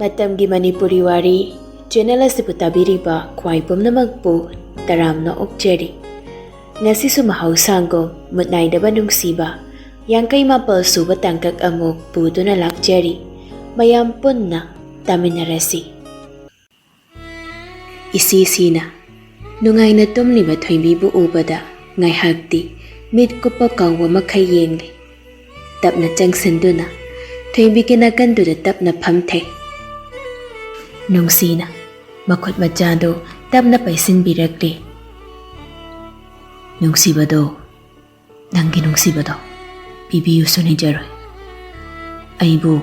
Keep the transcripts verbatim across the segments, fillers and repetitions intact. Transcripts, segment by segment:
ꯃꯇꯝꯒꯤ ꯃꯅꯤꯄꯨꯔꯤ ꯋꯥꯔꯤ ꯆꯦꯅꯦꯜ ꯑꯁꯤꯕꯨ ꯇꯥꯕꯤꯔꯤꯕ ꯈ꯭ꯋꯥꯏ ꯄꯨꯝꯅꯃꯛꯄꯨ ꯇꯔꯥꯝꯅ ꯑꯣꯛꯆꯔꯤ꯫ ꯉꯁꯤꯁꯨ ꯃꯍꯧꯁꯥꯒꯨꯝ ꯃꯨꯠ ꯅꯥꯏꯗꯕ ꯅꯨꯡꯁꯤꯕ ꯌꯥꯡꯈꯩ ꯃꯥꯄꯜ ꯁꯨꯕ ꯇꯥꯡꯀꯛ ꯑꯃꯨꯛ ꯄꯨꯗꯨꯅ ꯂꯥꯛꯆꯔꯤ꯫ ꯃꯌꯥꯝ ꯄꯨꯟꯅ ꯇꯥꯃꯤꯟꯅꯔꯁꯤ꯫ ꯏꯁꯤꯁꯤꯅ ꯅꯨꯡꯉꯥꯏꯅ ꯇꯨꯝꯂꯤꯕ ꯊꯣꯏꯕꯤꯕꯨ ꯎꯕꯗ ꯉꯥꯏꯍꯥꯛꯇꯤ ꯃꯤꯠ ꯀꯨꯞꯄ ꯀꯥꯎꯕ ꯃꯈꯩ ꯌꯦꯡꯂꯦ꯫ ꯇꯞꯅ ꯆꯪꯁꯤꯟꯗꯨꯅ ꯊꯣꯏꯕꯤꯒꯤ ꯅꯥꯀꯟꯗꯨꯗ ꯇꯞꯅ ꯐꯝꯊꯩ꯫ ꯅꯨꯡꯁꯤꯅ ꯃꯈꯨꯠ ꯃꯆꯥꯗꯨ ꯇꯞꯅ ꯄꯥꯏꯁꯤꯟꯕꯤꯔꯛꯂꯦ꯫ "ꯅꯨꯡꯁꯤꯕꯗꯣ, ꯅꯪꯒꯤ ꯅꯨꯡꯁꯤꯕꯗꯣ ꯄꯤꯕꯤꯌꯨꯁꯨ ꯅꯤꯖꯔꯣꯏ꯫ ꯑꯩꯕꯨ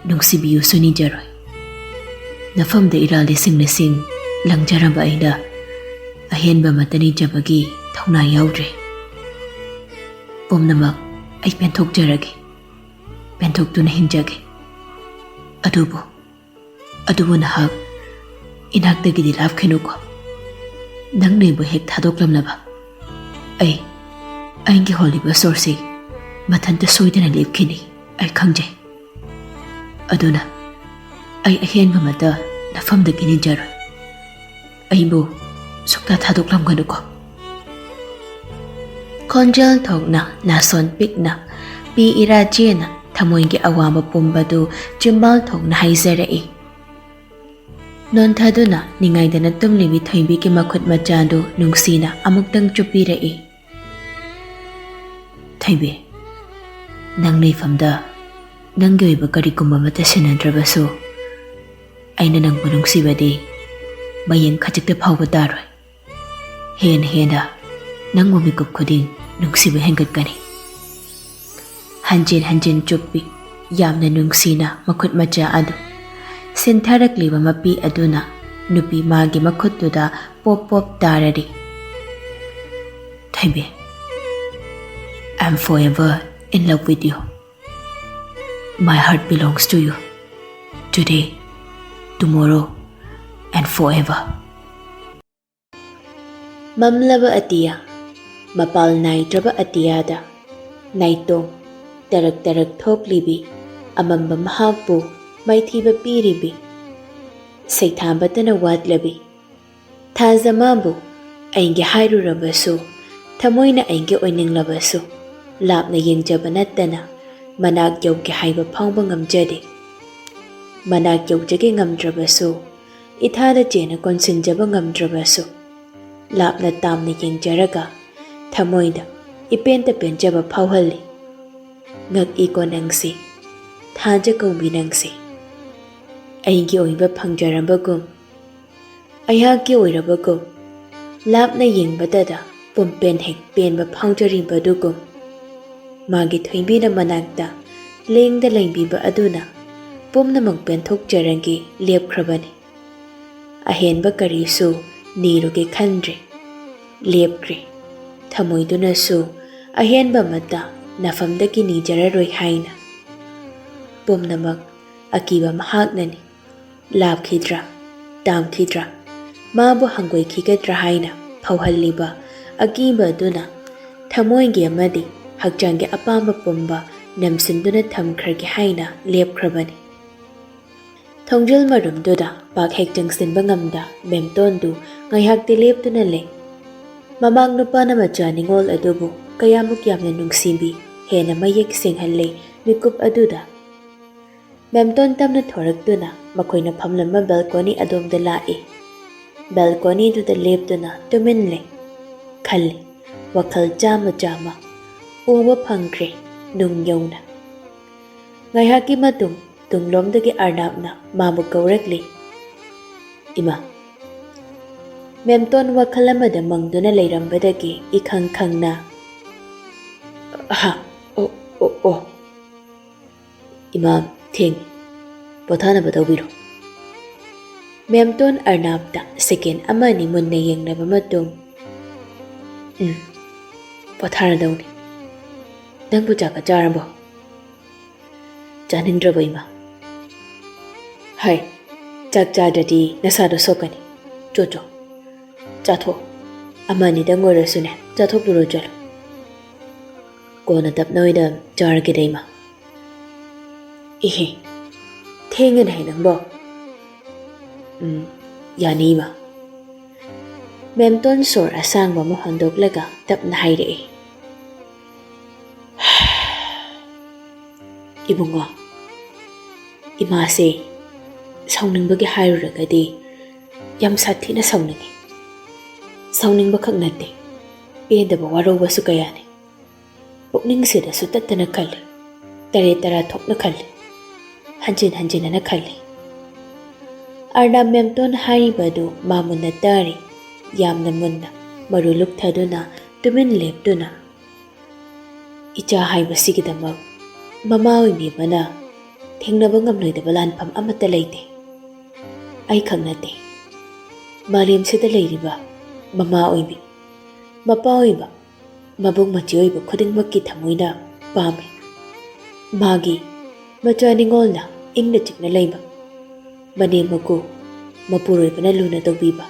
ꯅꯨꯡꯁꯤꯕꯤꯌꯨꯁꯨ ꯅꯤꯖꯔꯣꯏ꯫ ꯅꯐꯝꯗ ꯏꯔꯥ ꯂꯤꯁꯤꯡ ꯂꯤꯁꯤꯡ ꯂꯪꯖꯔꯝꯕ ꯑꯩꯅ ꯑꯍꯦꯟꯕ ꯑꯃꯠꯇ ꯅꯤꯖꯕꯒꯤ ꯊꯧꯅꯥ ꯌꯥꯎꯗ꯭ꯔꯦ꯫ ꯄꯨꯝꯅꯃꯛ ꯑꯩ ꯄꯦꯟꯊꯣꯛꯆꯔꯒꯦ, ꯄꯦꯟꯊꯣꯛꯇꯨꯅ ꯍꯤꯡꯖꯒꯦ꯫ ꯑꯗꯨꯕꯨ, ꯑꯗꯨꯕꯨ ꯅꯍꯥꯛ ꯏꯅꯥꯛꯇꯒꯤꯗꯤ ꯂꯥꯞꯈꯤꯅꯨꯀꯣ꯫ ꯅꯪꯅ ꯑꯩꯕꯨ ꯍꯦꯛ ꯊꯥꯗꯣꯛꯂꯝꯂꯕ, ꯑꯩ, ꯑꯩꯒꯤ ꯍꯣꯜꯂꯤꯕ ꯁꯣꯔꯁꯤ ꯃꯊꯟꯇ ꯁꯣꯏꯗꯅ ꯂꯦꯞꯈꯤꯅꯤ, ꯑꯩ ꯈꯪꯖꯩ꯫ ꯑꯗꯨꯅ ꯑꯩ ꯑꯍꯦꯟꯕ ꯑꯃꯠꯇ ꯅꯐꯝꯗꯒꯤ ꯅꯤꯖꯔꯣꯏ꯫ ꯑꯩꯕꯨ ꯁꯨꯛꯊꯥ ꯊꯥꯗꯣꯛꯂꯝꯒꯅꯨꯀꯣ꯫" ꯈꯣꯟꯖꯦꯜ ꯊꯣꯛꯅ, ꯅꯥꯁꯣꯟ ꯄꯤꯛꯅ ꯄꯤ ꯏꯔꯥꯆꯦꯅ ꯊꯃꯣꯏꯒꯤ ꯑꯋꯥꯕ ꯄꯨꯝꯕꯗꯨ ꯆꯤꯝꯕꯥꯜ ꯊꯣꯛꯅ ꯍꯥꯏꯖꯔꯛꯏ꯫ ꯅꯣꯟꯊꯗꯨꯅ ꯅꯤꯡꯉꯥꯏꯗꯅ ꯇꯨꯝꯂꯤꯕꯤ ꯊꯣꯏꯕꯤꯒꯤ ꯃꯈꯨꯠ ꯃꯆꯥꯗꯨ ꯅꯨꯡꯁꯤꯅ ꯑꯃꯨꯛꯇꯪ ꯆꯨꯞꯄꯤꯔꯛꯏ꯫ "ꯊꯣꯏꯕꯤ, ꯅꯪ ꯂꯩꯐꯝꯗ ꯅꯪꯒꯤ ꯑꯣꯏꯕ ꯀꯔꯤꯒꯨꯝꯕ ꯑꯃꯠꯇ ꯁꯤꯟꯅꯗ꯭ꯔꯕꯁꯨ, ꯑꯩꯅ ꯅꯪꯕꯨ ꯅꯨꯡꯁꯤꯕꯗꯤ ꯃꯌꯦꯡ ꯈꯖꯤꯛꯇ ꯐꯥꯎꯕ ꯇꯥꯔꯣꯏ꯫ ꯍꯦꯟꯅ ꯍꯦꯟꯅ ꯅꯪꯕꯨ ꯃꯤꯀꯨꯞ ꯈꯨꯗꯤꯡ ꯅꯨꯡꯁꯤꯕ ꯍꯦꯟꯒꯠꯀꯅꯤ꯫" ꯍꯟꯖꯤꯟ ꯍꯟꯖꯤꯟ ꯆꯨꯞꯄꯤ꯫ ꯌꯥꯝꯅ ꯅꯨꯡꯁꯤꯅ ꯃꯈꯨꯠ ꯃꯆꯥ ꯑꯗꯨ ꯁꯤꯟꯊꯔꯛꯂꯤꯕ ꯃꯄꯤ ꯑꯗꯨꯅ ꯅꯨꯄꯤ ꯃꯥꯒꯤ ꯃꯈꯨꯠꯇꯨꯗ ꯄꯣꯞ ꯄꯣꯞ ꯇꯥꯔꯔꯤ꯫ "ꯊꯣꯏꯕꯤ, I am forever in love with you. My heart belongs to you. Today, tomorrow, and forever." ꯃꯝꯂꯕ ꯑꯇꯤꯌꯥ, ꯃꯄꯥꯜ ꯅꯥꯏꯗ꯭ꯔꯕ ꯑꯇꯤꯌꯥꯗ ꯅꯥꯏꯇꯣꯝ ꯇꯔꯛ ꯇꯔꯛ ꯊꯣꯛꯂꯤꯕꯤ ꯑꯃꯝꯕ ꯃꯍꯥꯛꯄꯨ ꯃꯥꯏꯊꯤꯕ ꯄꯤꯔꯤꯕꯤ, ꯁꯩꯊꯥꯕꯇꯅ ꯋꯥꯠꯂꯕꯤ꯫ ꯊꯥꯖ ꯃꯥꯕꯨ ꯑꯩꯒꯤ ꯍꯥꯏꯔꯨꯔꯕꯁꯨ, ꯊꯃꯣꯏꯅ ꯑꯩꯒꯤ ꯑꯣꯏꯅꯤꯡꯂꯕꯁꯨ, ꯂꯥꯞꯅ ꯌꯦꯡꯖꯕ ꯅꯠꯇꯅ ꯃꯅꯥꯛ ꯌꯧꯒꯦ ꯍꯥꯏꯕ ꯐꯥꯎꯕ ꯉꯝꯖꯗꯦ꯫ ꯃꯅꯥꯛ ꯌꯧꯖꯒꯦ ꯉꯝꯗ꯭ꯔꯕꯁꯨ, ꯏꯊꯥꯗ ꯆꯦꯅ ꯀꯣꯟꯁꯤꯟꯖꯕ ꯉꯝꯗ꯭ꯔꯕꯁꯨ, ꯂꯥꯞꯅ ꯇꯥꯝꯅ ꯌꯦꯡꯖꯔꯒ ꯊꯃꯣꯏꯗ ꯏꯄꯦꯟꯇ ꯄꯦꯟꯖꯕ ꯐꯥꯎꯍꯜꯂꯤ꯫ ꯉꯛꯏꯀꯣ ꯅꯪꯁꯦ, ꯊꯥꯖ ꯀꯧꯕꯤ ꯅꯪꯁꯦ꯫ ꯑꯩꯒꯤ ꯑꯣꯏꯕ ꯐꯪꯖꯔꯕꯒꯨꯝ, ꯑꯩꯍꯥꯛꯀꯤ ꯑꯣꯏꯔꯕꯒꯨꯝ, ꯂꯥꯞꯅ ꯌꯦꯡꯕꯗꯗ ꯄꯨꯝꯄꯦꯟ ꯍꯦꯛ ꯄꯦꯟꯕ ꯐꯥꯎꯖꯔꯤꯕꯗꯨꯒꯨꯝ, ꯃꯥꯒꯤ ꯊꯣꯏꯕꯤꯅ ꯃꯅꯥꯛꯇ ꯂꯦꯡꯗ ꯂꯩꯕꯤꯕ ꯑꯗꯨꯅ ꯄꯨꯝꯅꯃꯛ ꯄꯦꯟꯊꯣꯛꯆꯔꯒꯦ ꯂꯦꯞꯈ꯭ꯔꯕꯅꯤ꯫ ꯑꯍꯦꯟꯕ ꯀꯔꯤꯁꯨ ꯅꯤꯔꯨꯒꯦ ꯈꯟꯗ꯭ꯔꯦ꯫ ꯂꯦꯞꯈ꯭ꯔꯦ꯫ ꯊꯃꯣꯏꯗꯨꯅꯁꯨ ꯑꯍꯦꯟꯕ ꯑꯃꯠꯇ ꯅꯐꯝꯗꯒꯤ ꯅꯤꯖꯔꯔꯣꯏ ꯍꯥꯏꯅ꯫ ꯄꯨꯝꯅꯃꯛ ꯑꯀꯤꯕ ꯃꯍꯥꯛꯅꯅꯤ꯫ ꯂꯥꯞꯈꯤꯗ꯭ꯔꯥ, ꯇꯥꯝꯈꯤꯗ꯭ꯔꯥ, ꯃꯥꯕꯨ ꯍꯪꯒꯣꯏꯈꯤꯒꯗ꯭ꯔꯥ ꯍꯥꯏꯅ ꯐꯥꯎꯍꯜꯂꯤꯕ ꯑꯀꯤꯕ ꯑꯗꯨꯅ ꯊꯃꯣꯏꯒꯤ ꯑꯃꯗꯤ ꯍꯛꯆꯥꯡꯒꯤ ꯑꯄꯥꯝꯕ ꯄꯨꯝꯕ ꯅꯝꯁꯤꯟꯗꯨꯅ ꯊꯝꯈ꯭ꯔꯒꯦ ꯍꯥꯏꯅ ꯂꯦꯞꯈ꯭ꯔꯕꯅꯤ꯫ ꯊꯣꯡꯖꯤꯜ ꯃꯔꯨꯝꯗꯨꯗ ꯄꯥꯛ ꯍꯦꯛ ꯆꯪꯁꯤꯟꯕ ꯉꯝꯗ ꯃꯦꯝꯇꯣꯟꯗꯨ ꯉꯥꯏꯍꯥꯛꯇꯤ ꯂꯦꯞꯇꯨꯅ ꯂꯩ꯫ ꯃꯃꯥꯡ ꯅꯨꯄꯥꯅ ꯃꯆꯥ ꯅꯤꯉꯣꯜ ꯑꯗꯨꯕꯨ ꯀꯌꯥꯃꯨꯛ ꯌꯥꯝꯅ ꯅꯨꯡꯁꯤꯕꯤ ꯍꯦꯟꯅ ꯃꯌꯦꯛ ꯁꯦꯡꯍꯜꯂꯦ ꯃꯤꯀꯨꯞ ꯑꯗꯨꯗ꯫ ꯃꯦꯝꯇꯣꯟ ꯇꯞꯅ ꯊꯣꯔꯛꯇꯨꯅ ꯃꯈꯣꯏꯅ ꯐꯝꯂꯝꯕ ꯕꯦꯜꯀꯣꯅꯤ ꯑꯗꯣꯝꯗ ꯂꯥꯛꯏ꯫ ꯕꯦꯜꯀꯣꯅꯤꯗꯨꯗ ꯂꯦꯞꯇꯨꯅ ꯇꯨꯃꯤꯟ ꯂꯩ꯫ ꯈꯜꯂꯤ, ꯋꯥꯈꯜ ꯆꯥꯝꯃ ꯆꯥꯝꯃ꯫ ꯎꯕ ꯐꯪꯈ꯭ꯔꯦ ꯅꯨꯡ ꯌꯧꯅ꯫ ꯉꯥꯏꯍꯥꯛꯀꯤ ꯃꯇꯨꯡ ꯇꯨꯡꯂꯣꯝꯗꯒꯤ ꯑꯔꯅꯥꯞꯅ ꯃꯥꯕꯨ ꯀꯧꯔꯛꯂꯤ꯫ "ꯏꯃꯥ!" ꯃꯦꯝꯇꯣꯟ ꯋꯥꯈꯜ ꯑꯃꯗ ꯃꯪꯗꯨꯅ ꯂꯩꯔꯝꯕꯗꯒꯤ ꯏꯈꯪ ꯈꯪꯅ, "ꯍꯥ, ꯑꯣ, ꯑꯣ, ꯑꯣ꯫ ꯏꯃꯥ, ꯊꯦꯡꯉꯦ꯫ ꯄꯣꯊꯥꯅꯕ ꯇꯧꯕꯤꯔꯣ꯫" ꯃꯦꯝꯇꯣꯟ ꯑꯔꯅꯥꯞꯇ ꯁꯦꯀꯦꯟ ꯑꯃ ꯑꯅꯤ ꯃꯨꯟꯅ ꯌꯦꯡꯂꯕ ꯃꯇꯨꯡ, "ꯎꯝ, ꯄꯣꯊꯥꯔꯗꯧꯅꯤ꯫ ꯅꯪꯕꯨ ꯆꯥꯛꯀ ꯆꯥꯔꯕꯣ?" "ꯆꯥꯅꯤꯡꯗ꯭ꯔꯕꯣ, ꯏꯃꯥ?" "ꯍꯥꯏ, ꯆꯥꯛ ꯆꯥꯗ꯭ꯔꯗꯤ ꯅꯁꯥꯗꯣ ꯁꯣꯛꯀꯅꯤ꯫ ꯆꯣ, ꯆꯣ, ꯆꯥꯊꯣꯛ꯫ ꯑꯃ ꯑꯅꯤꯗꯪ ꯑꯣꯏꯔꯁꯨꯅꯦ, ꯆꯥꯊꯣꯛꯂꯨꯔꯣ, ꯆꯠꯂꯣ꯫" "ꯀꯣꯟꯅ ꯇꯞꯅ ꯑꯣꯏꯅ ꯆꯥꯔꯒꯦꯗ, ꯏꯃꯥ꯫" "ꯏꯍꯦ, ꯊꯦꯡꯉꯦꯅꯦ ꯅꯪꯕꯣ꯫ "ꯎꯝ, ꯌꯥꯅꯤ, ꯏꯃꯥ꯫" ꯃꯦꯝꯇꯣꯟ ꯁꯣꯔ ꯑꯁꯥꯡꯕ ꯑꯃ ꯍꯣꯟꯗꯣꯛꯂꯒ ꯇꯞꯅ ꯍꯥꯏꯔꯛꯏ꯫ "ꯏꯕꯨꯡꯉꯣ, ꯏꯃꯥꯁꯦ ꯁꯥꯎꯅꯤꯡꯕꯒꯤ ꯍꯥꯏꯔꯨꯔꯒꯗꯤ ꯌꯥꯝ ꯁꯥꯊꯤꯅ ꯁꯥꯎꯅꯤꯡꯉꯤ꯫ ꯁꯥꯎꯅꯤꯡꯕꯈꯛ ꯅꯠꯇꯦ, ꯄꯦꯟꯗꯕ ꯋꯥꯔꯧꯕꯁꯨ ꯀꯌꯥꯅꯤ꯫ ꯄꯨꯛꯅꯤꯡꯁꯤꯗ ꯁꯨꯇꯠꯇꯅ ꯈꯜꯂꯤ꯫ ꯇꯔꯦꯠ ꯇꯔꯥ ꯊꯣꯛꯅ ꯈꯜꯂꯤ꯫ ꯍꯟꯖꯤꯟ ꯍꯟꯖꯤꯟꯅ ꯈꯜꯂꯤ꯫" ꯑꯔꯅꯥꯕ ꯃꯦꯝꯇꯣꯟ ꯍꯥꯏꯔꯤꯕ ꯑꯗꯨ ꯃꯥ ꯃꯨꯟꯅ ꯇꯥꯔꯤ꯫ ꯌꯥꯝꯅ ꯃꯨꯟꯅ, ꯃꯔꯨ ꯂꯨꯛꯊꯗꯨꯅ, ꯇꯨꯃꯤꯟ ꯂꯦꯞꯇꯨꯅ꯫ "ꯏꯆꯥ ꯍꯥꯏꯕꯁꯤꯒꯤꯗꯃꯛ ꯃꯃꯥ ꯑꯣꯏꯕꯤ ꯑꯃꯅ ꯊꯦꯡꯅꯕ ꯉꯝꯂꯣꯏꯗꯕ ꯂꯥꯟꯐꯝ ꯑꯃꯠꯇ ꯂꯩꯇꯦ꯫ ꯑꯩꯈꯛ ꯅꯠꯇꯦ, ꯃꯥꯂꯦꯝꯁꯤꯗ ꯂꯩꯔꯤꯕ ꯃꯃꯥ ꯑꯣꯏꯕꯤ, ꯃꯄꯥ ꯑꯣꯏꯕ, ꯃꯕꯨꯡ ꯃꯆꯦ ꯑꯣꯏꯕ ꯈꯨꯗꯤꯡꯃꯛꯀꯤ ꯊꯃꯣꯏꯅ ꯄꯥꯝꯃꯤ꯫ ꯃꯥꯒꯤ ꯃꯆꯥ ꯅꯤꯉꯣꯜꯅ ꯏꯪꯅ ꯆꯤꯛꯅ ꯂꯩꯕ, ꯃꯅꯦꯝ ꯃꯀꯨ, ꯃꯄꯨꯔꯣꯏꯕꯅ ꯂꯨꯅ ꯇꯧꯕꯤꯕ,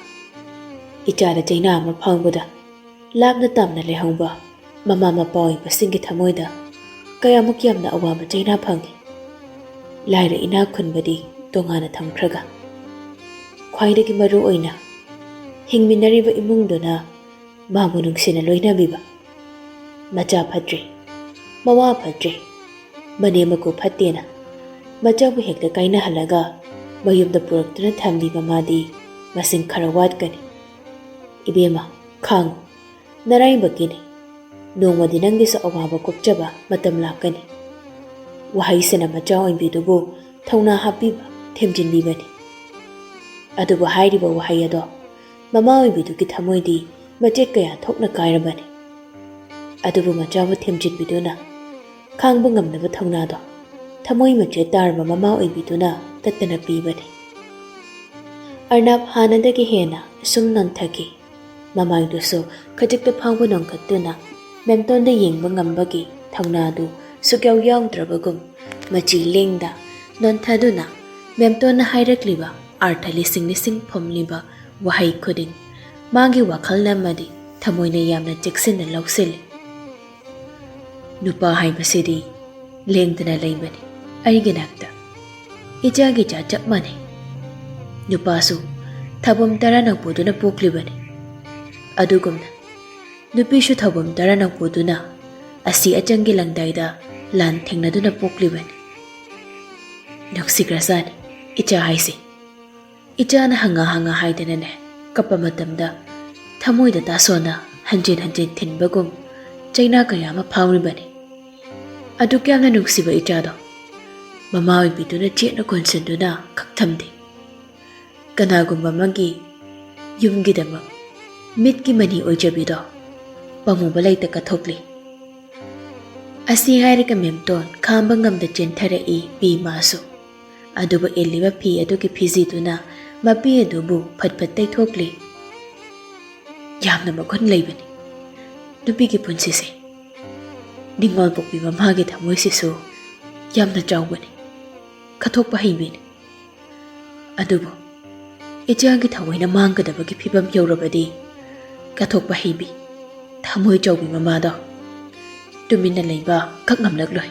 ꯏꯆꯥꯗ ꯆꯩꯅꯥ ꯑꯃ ꯐꯥꯎꯕꯗ ꯂꯥꯞꯅ ꯇꯥꯝꯅ ꯂꯩꯍꯧꯕ ꯃꯃꯥ ꯃꯄꯥ ꯑꯣꯏꯕꯁꯤꯡꯒꯤ ꯊꯃꯣꯏꯗ ꯀꯌꯥꯃꯨꯛ ꯌꯥꯝꯅ ꯑꯋꯥꯕ ꯆꯩꯅꯥ ꯐꯪꯏ꯫ ꯂꯥꯏꯔ ꯏꯅꯥꯛ ꯈꯨꯟꯕꯗꯤ ꯇꯣꯉꯥꯟꯅ ꯊꯝꯈ꯭ꯔꯒ, ꯈ꯭ꯋꯥꯏꯗꯒꯤ ꯃꯔꯨ ꯑꯣꯏꯅ ꯍꯤꯡꯃꯤꯟꯅꯔꯤꯕ ꯏꯃꯨꯡꯗꯨꯅ ꯃꯥꯕꯨ ꯅꯨꯡꯁꯤꯅ ꯂꯣꯏꯅꯕꯤꯕ꯫ ꯃꯆꯥ ꯐꯠꯇ꯭ꯔꯦ, ꯃꯋꯥ ꯐꯠꯇ꯭ꯔꯦ, ꯃꯅꯦꯝ ꯃꯀꯨ ꯐꯠꯇꯦꯅ ꯃꯆꯥꯕꯨ ꯍꯦꯛꯇ ꯀꯥꯏꯅꯍꯜꯂꯒ ꯃꯌꯨꯝꯗ ꯄꯨꯔꯛꯇꯨꯅ ꯊꯝꯕꯤ ꯃꯃꯥꯗꯤ ꯃꯁꯤꯡ ꯈꯔ ꯋꯥꯠꯀꯅꯤ꯫ ꯏꯕꯦꯝꯃ, ꯈꯥꯡꯉꯨ, ꯅꯔꯥꯏꯕꯛꯀꯤꯅꯤ꯫ ꯅꯣꯡꯃꯗꯤ ꯅꯪꯒꯤꯁꯨ ꯑꯋꯥꯕ ꯀꯣꯛꯆꯕ ꯃꯇꯝ ꯂꯥꯛꯀꯅꯤ꯫" ꯋꯥꯍꯩꯁꯤꯅ ꯃꯆꯥ ꯑꯣꯏꯕꯤꯗꯨꯕꯨ ꯊꯧꯅꯥ ꯍꯥꯞꯄꯤꯕ, ꯊꯦꯝꯖꯤꯟꯕꯤꯕꯅꯤ꯫ ꯑꯗꯨꯕꯨ ꯍꯥꯏꯔꯤꯕ ꯋꯥꯍꯩ ꯑꯗꯣ ꯃꯃꯥ ꯑꯣꯏꯕꯤꯗꯨꯒꯤ ꯊꯃꯣꯏꯗꯤ ꯃꯆꯦꯠ ꯀꯌꯥ ꯊꯣꯛꯅ ꯀꯥꯏꯔꯕꯅꯤ꯫ ꯑꯗꯨꯕꯨ ꯃꯆꯥꯕꯨ ꯊꯦꯝꯖꯤꯟꯕꯤꯗꯨꯅ ꯈꯥꯡꯕ ꯉꯝꯅꯕ ꯊꯧꯅꯥꯗꯣ ꯊꯃꯣꯏ ꯃꯆꯦꯠ ꯇꯥꯔꯕ ꯃꯃꯥ ꯑꯣꯏꯕꯤꯗꯨꯅ ꯇꯠꯇꯅ ꯄꯤꯕꯅꯤ꯫ ꯑꯔꯅꯥꯕ ꯍꯥꯟꯅꯗꯒꯤ ꯍꯦꯟꯅ ꯁꯨꯝ ꯅꯣꯟꯊꯈꯤ꯫ ꯃꯃꯥꯏꯗꯨꯁꯨ ꯈꯖꯤꯛꯇ ꯐꯥꯎꯕ ꯅꯣꯟꯈꯠꯇꯨꯅ ꯃꯦꯝꯇꯣꯟꯗ ꯌꯦꯡꯕ ꯉꯝꯕꯒꯤ ꯊꯧꯅꯥꯗꯨ ꯁꯨꯛꯌꯥꯎ ꯌꯥꯎꯗ꯭ꯔꯕꯒꯨꯝ, ꯃꯆꯤ ꯂꯦꯡꯗ ꯅꯣꯟꯊꯗꯨꯅ ꯃꯦꯝꯇꯣꯟꯅ ꯍꯥꯏꯔꯛꯂꯤꯕ ꯑꯥꯔꯊ ꯂꯤꯁꯤꯡ ꯂꯤꯁꯤꯡ ꯐꯨꯝꯂꯤꯕ ꯋꯥꯍꯩ ꯈꯨꯗꯤꯡ ꯃꯥꯒꯤ ꯋꯥꯈꯜꯅ ꯑꯃꯗꯤ ꯊꯃꯣꯏꯅ ꯌꯥꯝꯅ ꯆꯦꯛꯁꯤꯟꯅ ꯂꯧꯁꯤꯜꯂꯤ꯫ "ꯅꯨꯄꯥ ꯍꯥꯏꯕꯁꯤꯗꯤ ꯂꯦꯡꯗꯅ ꯂꯩꯕꯅꯤ ꯑꯩꯒꯤ ꯅꯥꯛꯇ꯫ ꯏꯆꯥꯒꯤ ꯏꯆꯥ ꯆꯞ ꯃꯥꯟꯅꯩ꯫ ꯅꯨꯄꯥꯁꯨ ꯊꯧꯕꯝ ꯇꯔꯥꯅ ꯄꯨꯗꯨꯅ ꯄꯣꯛꯂꯤꯕꯅꯤ꯫ ꯑꯗꯨꯒꯨꯝꯅ ꯅꯨꯄꯤꯁꯨ ꯊꯧꯕꯝ ꯇꯔꯥꯅ ꯄꯨꯗꯨꯅ ꯑꯁꯤ ꯑꯆꯪꯒꯤ ꯂꯪꯗꯥꯏꯗ ꯂꯥꯟ ꯊꯦꯡꯅꯗꯨꯅ ꯄꯣꯛꯂꯤꯕꯅꯤ꯫ ꯅꯨꯡꯁꯤꯈ꯭ꯔꯖꯥꯠꯅꯤ ꯏꯆꯥ ꯍꯥꯏꯁꯦ꯫ ꯏꯆꯥꯅ ꯍꯪꯉ ꯍꯪꯉ ꯍꯥꯏꯗꯅꯅꯦ, ꯀꯞꯄ ꯃꯇꯝꯗ ꯊꯃꯣꯏꯗ ꯇꯥꯁꯣꯟꯅ ꯍꯟꯖꯤꯟ ꯍꯟꯖꯤꯟ ꯊꯤꯟꯕꯒꯨꯝ ꯆꯩꯅꯥ ꯀꯌꯥ ꯑꯃ ꯐꯥꯎꯔꯤꯕꯅꯤ꯫ ꯑꯗꯨꯛ ꯌꯥꯝꯅ ꯅꯨꯡꯁꯤꯕ ꯏꯆꯥꯗꯣ ꯃꯃꯥ ꯑꯣꯏꯕꯤꯗꯨꯅ ꯆꯦꯠꯅ ꯀꯣꯟꯁꯤꯟꯗꯨꯅ ꯈꯛ ꯊꯝꯗꯦ꯫ ꯀꯅꯥꯒꯨꯝꯕ ꯑꯃꯒꯤ ꯌꯨꯝꯒꯤꯗꯃꯛ ꯃꯤꯠꯀꯤ ꯃꯅꯤ ꯑꯣꯏꯖꯕꯤꯗꯣ ꯄꯥꯝꯃꯨꯕ ꯂꯩꯇ ꯀꯠꯊꯣꯛꯂꯤ꯫ ꯑꯁꯤ ꯍꯥꯏꯔꯒ ꯃꯦꯝꯇꯣꯟ ꯈꯥꯝꯕ ꯉꯝꯗ ꯆꯦꯟꯊꯔꯛꯏ ꯄꯤ ꯃꯥꯁꯨ꯫ ꯑꯗꯨꯕꯨ ꯏꯜꯂꯤꯕ ꯐꯤ ꯑꯗꯨꯒꯤ ꯐꯤꯖꯤꯗꯨꯅ ꯃꯄꯤ ꯑꯗꯨꯕꯨ ꯐꯠ ꯐꯠ ꯇꯩꯊꯣꯛꯂꯤ꯫ ꯌꯥꯝꯅ ꯃꯒꯨꯟ ꯂꯩꯕꯅꯤ ꯅꯨꯄꯤꯒꯤ ꯄꯨꯟꯁꯤꯁꯦ꯫ ꯅꯤꯡꯉꯣꯜ ꯄꯣꯛꯄꯤ ꯃꯃꯥꯒꯤ ꯊꯃꯣꯏꯁꯤꯁꯨ ꯌꯥꯝꯅ ꯆꯥꯎꯕꯅꯤ, ꯀꯠꯊꯣꯛꯄ ꯍꯩꯕꯤꯅꯤ꯫ ꯑꯗꯨꯕꯨ ꯏꯆꯥꯒꯤ ꯊꯑꯣꯏꯅ ꯃꯥꯡꯒꯗꯕꯒꯤ ꯐꯤꯕꯝ ꯌꯧꯔꯕꯗꯤ ꯀꯠꯊꯣꯛꯄ ꯍꯩꯕꯤ, ꯊꯃꯣꯏ ꯆꯥꯎꯕꯤ ꯃꯃꯥꯗꯣ ꯇꯨꯃꯤꯟꯅ ꯂꯩꯕ ꯈꯛ ꯉꯝꯂꯛꯂꯣꯏ꯫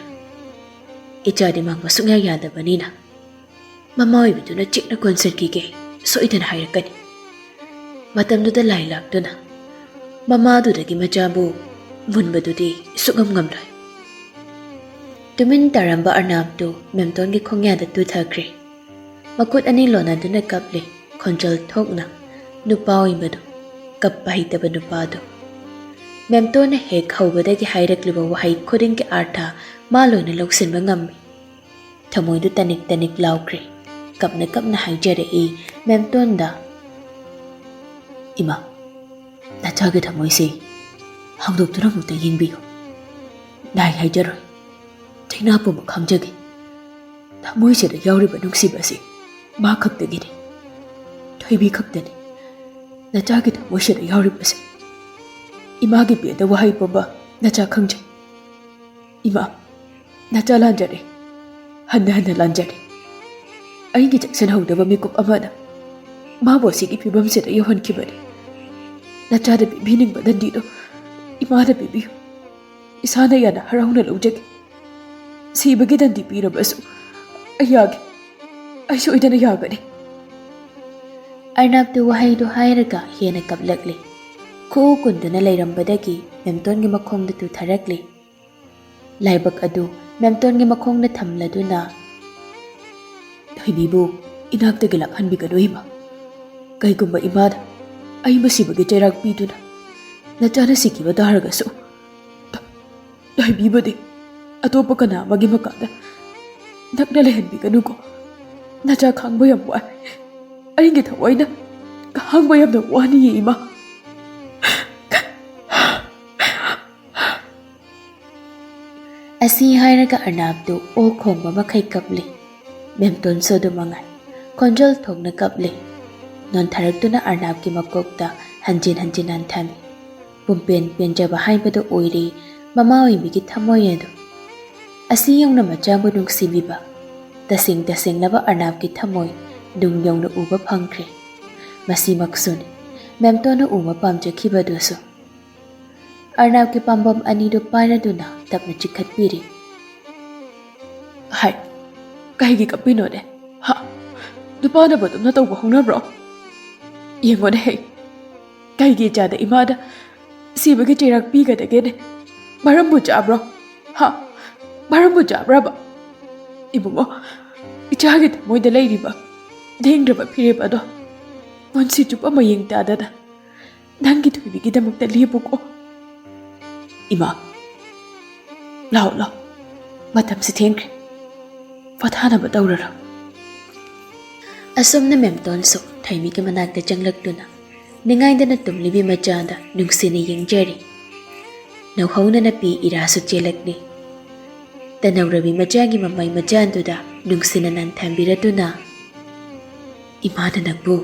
ꯏꯆꯥꯗꯤ ꯃꯥꯡꯕ ꯁꯨꯡꯌꯥ ꯌꯥꯗꯕꯅꯤꯅ ꯃꯃꯥ ꯑꯣꯏꯕꯤꯗꯨꯅ ꯆꯦꯠꯅ ꯀꯣꯟꯁꯤꯟꯈꯤꯒꯦ ꯁꯣꯏꯗꯅ ꯍꯥꯏꯔꯛꯀꯅꯤ꯫ ꯃꯇꯝꯗꯨꯗ ꯂꯥꯏ ꯂꯥꯛꯇꯨꯅ ꯃꯃꯥꯗꯨꯗꯒꯤ ꯃꯆꯥꯕꯨ ꯃꯨꯟꯕꯗꯨꯗꯤ ꯁꯨꯛꯉꯝ ꯉꯝꯂꯣꯏ꯫ ꯇꯨꯃꯤꯟ ꯇꯥꯔꯝꯕ ꯑꯔꯅꯥꯞꯇꯨ ꯃꯦꯝꯇꯣꯟꯒꯤ ꯈꯣꯡꯌꯥꯗ ꯇꯨꯊꯈ꯭ꯔꯦ꯫ ꯃꯈꯨꯠ ꯑꯅꯤ ꯂꯣꯟꯅꯗꯨꯅ ꯀꯞꯂꯤ, ꯈꯣꯟꯖꯦꯜ ꯊꯣꯛꯅ꯫ ꯅꯨꯄꯥ ꯑꯣꯏꯕꯗꯨ, ꯀꯞꯄ ꯍꯩꯇꯕ ꯅꯨꯄꯥꯗꯨ꯫ ꯃꯦꯝꯇꯣꯟꯅ ꯍꯦꯛ ꯍꯧꯕꯗꯒꯤ ꯍꯥꯏꯔꯛꯂꯤꯕ ꯋꯥꯍꯩ ꯈꯨꯗꯤꯡꯒꯤ ꯑꯥꯔꯊ ꯃꯥ ꯂꯣꯏꯅ ꯂꯧꯁꯤꯟꯕ ꯉꯝꯃꯤ꯫ ꯊꯃꯣꯏꯗꯨ ꯇꯅꯤꯛ ꯇꯅꯤꯛ ꯂꯥꯎꯈ꯭ꯔꯦ꯫ ꯀꯞꯅ ꯀꯞꯅ ꯍꯥꯏꯖꯔꯛꯏ ꯃꯦꯝꯇꯣꯟꯗ, "ꯏꯃꯥ, ꯅꯆꯥꯒꯤ ꯊꯃꯣꯏꯁꯤ ꯍꯥꯡꯗꯣꯛꯇꯨꯅ ꯑꯃꯨꯛꯇ ꯌꯦꯡꯕꯤꯌꯨ꯫ ꯂꯥꯏ ꯍꯥꯏꯖꯔꯣꯏ, ꯆꯩꯅꯥ ꯄꯨꯝꯕ ꯈꯪꯖꯒꯦ꯫ ꯊꯃꯣꯏꯁꯤꯗ ꯌꯥꯎꯔꯤꯕ ꯅꯨꯡꯁꯤꯕꯁꯤ ꯃꯥ ꯈꯛꯇꯒꯤꯅꯤ, ꯊꯣꯏꯕꯤ ꯈꯛꯇꯅꯤ꯫ ꯅꯆꯥꯒꯤ ꯊꯃꯣꯏꯁꯤꯗ ꯌꯥꯎꯔꯤꯕꯁꯦ ꯏꯃꯥꯒꯤ ꯄꯦꯟꯗ ꯋꯥꯍꯩ ꯄꯨꯝꯕ ꯅꯆꯥ ꯈꯪꯖꯩ꯫ ꯏꯃꯥ, ꯅꯆꯥ ꯂꯥꯟꯖꯔꯦ, ꯍꯟꯅ ꯍꯟꯅ ꯂꯥꯟꯖꯔꯦ꯫ ꯑꯩꯒꯤ ꯆꯦꯛꯁꯤꯟꯍꯧꯗꯕ ꯃꯤꯀꯨꯞ ꯑꯃꯅ ꯃꯥꯕꯨ ꯑꯁꯤꯒꯤ ꯐꯤꯕꯝꯁꯤꯗ ꯌꯧꯍꯟꯈꯤꯕꯅꯤ꯫ ꯅꯆꯥꯗ ꯄꯤꯕꯤꯅꯤꯡꯕ ꯗꯟꯗꯤꯗꯣ ꯏꯃꯥꯗ ꯄꯤꯕꯤꯌꯨ꯫ ꯏꯁꯥꯅ ꯌꯥꯅ ꯍꯔꯥꯎꯅ ꯂꯧꯖꯒꯦ꯫ ꯁꯤꯕꯒꯤ ꯗꯟꯗꯤ ꯄꯤꯔꯕꯁꯨ ꯑꯩ ꯌꯥꯒꯦ꯫ ꯑꯩ ꯁꯣꯏꯗꯅ ꯌꯥꯒꯅꯤ꯫ ꯑꯔꯅꯥꯞꯇꯨ ꯋꯥꯍꯩꯗꯨ ꯍꯥꯏꯔꯒ ꯍꯦꯟꯅ ꯀꯞꯂꯛꯂꯤ꯫ ꯈꯨꯎ ꯀꯨꯟꯗꯨꯅ ꯂꯩꯔꯝꯕꯗꯒꯤ ꯃꯦꯝꯇꯣꯟꯒꯤ ꯃꯈꯣꯡꯗ ꯇꯨꯊꯔꯛꯂꯤ꯫ ꯂꯥꯏꯕꯛ ꯑꯗꯨ ꯃꯦꯝꯇꯣꯟꯒꯤ ꯃꯈꯣꯡꯗ ꯊꯝꯂꯗꯨꯅ, "ꯊꯣꯏꯕꯤꯕꯨ ꯏꯅꯥꯛꯇꯒꯤ ꯂꯥꯛꯍꯟꯕꯤꯒꯅꯨ ꯏꯃꯥ꯫ ꯀꯩꯒꯨꯝꯕ ꯏꯃꯥꯗ ꯑꯩ ꯃꯁꯤꯕꯒꯤ ꯆꯩꯔꯥꯛ ꯄꯤꯗꯨꯅ ꯅꯆꯥꯅ ꯁꯤꯈꯤꯕ ꯇꯥꯔꯒꯁꯨ, ꯊꯣꯏꯕꯤꯕꯨꯗꯤ ꯑꯇꯣꯞꯄ ꯀꯅꯥ ꯑꯃꯒꯤ ꯃꯀꯥꯗ ꯅꯛꯅ ꯂꯩꯍꯟꯕꯤꯒꯅꯨꯀꯣ꯫ ꯅꯆꯥ ꯈꯥꯡꯕ ꯌꯥꯝ ꯋꯥꯏ꯫ ꯑꯩꯒꯤ ꯊꯋꯥꯏꯅ ꯈꯥꯡꯕ ꯌꯥꯝꯅ ꯋꯥꯅꯤꯌꯦ ꯏꯃꯥ꯫" ꯑꯁꯤ ꯍꯥꯏꯔꯒ ꯑꯔꯅꯥꯞꯇꯨ ꯑꯣꯛ ꯈꯣꯡꯕ ꯃꯈꯩ ꯀꯞꯂꯤ꯫ ꯃꯦꯝꯇꯣꯟꯁꯨ ꯑꯗꯨ ꯃꯉꯥꯏ꯫ ꯈꯣꯟꯖꯦꯜ ꯊꯣꯛꯅ ꯀꯞꯂꯤ꯫ ꯅꯣꯟꯊꯔꯛꯇꯨꯅ ꯑꯔꯅꯥꯞꯀꯤ ꯃꯀꯣꯛꯇ ꯍꯟꯖꯤꯟ ꯍꯟꯖꯤꯟ ꯅꯥꯟꯊꯃꯤ꯫ ꯄꯨꯝꯄꯦꯟ ꯄꯦꯟꯖꯕ ꯍꯥꯏꯕꯗꯨ ꯑꯣꯏꯔꯦ ꯃꯃꯥ ꯑꯣꯏꯕꯤꯒꯤ ꯊꯃꯣꯏ ꯑꯗꯨ꯫ ꯑꯁꯤ ꯌꯧꯅ ꯃꯆꯥꯕꯨ ꯅꯨꯡꯁꯤꯕꯤꯕ, ꯇꯁꯦꯡ ꯇꯁꯦꯡꯂꯕ ꯑꯔꯅꯥꯞꯀꯤ ꯊꯃꯣꯏ ꯅꯨꯡ ꯌꯧꯅ ꯎꯕ ꯐꯪꯈ꯭ꯔꯦ꯫ ꯃꯁꯤꯃꯛꯁꯨꯅꯤ ꯃꯦꯝꯇꯣꯟꯅ ꯎꯕ ꯄꯥꯝꯖꯈꯤꯕꯗꯨꯁꯨ꯫ ꯑꯔꯅꯥꯞꯀꯤ ꯄꯥꯝꯕꯣꯝ ꯑꯅꯤꯗꯨ ꯄꯥꯏꯔꯗꯨꯅ ꯇꯞꯅ ꯆꯤꯛꯈꯠꯄꯤꯔꯤ꯫ "ꯍꯥꯏ, ꯀꯩꯒꯤ ꯀꯞꯄꯤꯅꯣꯅꯦ? ꯍꯥ? ꯅꯨꯄꯥꯅꯕꯨ ꯑꯗꯨꯝꯅ ꯇꯧꯕ ꯍꯧꯅꯕ꯭ꯔꯣ? ꯌꯦꯡꯉꯣꯅꯦ ꯍꯦ, ꯀꯩꯒꯤ ꯏꯆꯥꯗ ꯏꯃꯥꯗ ꯁꯤꯕꯒꯤ ꯆꯩꯔꯥꯛ ꯄꯤꯒꯗꯒꯦꯅꯦ? ꯃꯔꯝꯕꯨ ꯆꯥꯕ꯭ꯔꯣ? ꯍꯥ? ꯃꯔꯝꯕꯨ ꯆꯥꯕ꯭ꯔꯕ? ꯏꯕꯨꯡꯉꯣ, ꯏꯆꯥꯒꯤ ꯊꯃꯣꯏꯗ ꯂꯩꯔꯤꯕ ꯂꯦꯡꯗ꯭ꯔꯕ ꯐꯤꯔꯦꯞ ꯑꯗꯣ ꯄꯨꯟꯁꯤ ꯆꯨꯞꯄ ꯃꯌꯦꯡ ꯇꯥꯗꯅ ꯅꯪꯒꯤ ꯊꯣꯏꯕꯤꯒꯤꯗꯃꯛꯇ ꯂꯦꯞꯄꯨꯀꯣ꯫" "ꯏꯃꯥ, ꯂꯥꯛꯑꯣ, ꯂꯥꯛꯑꯣ, ꯃꯇꯝꯁꯤ ꯊꯦꯡꯈ꯭ꯔꯦ, ꯄꯣꯊꯥꯅꯕ ꯇꯧꯔꯔꯣ꯫" ꯑꯁꯨꯝꯅ ꯃꯦꯝꯇꯣꯟꯁꯨ ꯊꯣꯏꯕꯤꯒꯤ ꯃꯅꯥꯛꯇ ꯆꯪꯂꯛꯇꯨꯅ ꯅꯤꯡꯉꯥꯏꯗꯅ ꯇꯨꯝꯂꯤꯕꯤ ꯃꯆꯥꯗ ꯅꯨꯡꯁꯤꯅ ꯌꯦꯡꯖꯔꯤ꯫ ꯅꯧꯍꯧꯅꯅ ꯄꯤ ꯏꯔꯥꯁꯨ ꯆꯦꯜꯂꯛꯂꯤ꯫ ꯇꯅꯧꯔꯕꯤ ꯃꯆꯥꯒꯤ ꯃꯃꯩ ꯃꯆꯥꯗꯨꯗ ꯅꯨꯡꯁꯤꯅ ꯅꯟꯊꯝꯕꯤꯔꯗꯨꯅ, "ꯏꯃꯥꯅ ꯅꯪꯕꯨ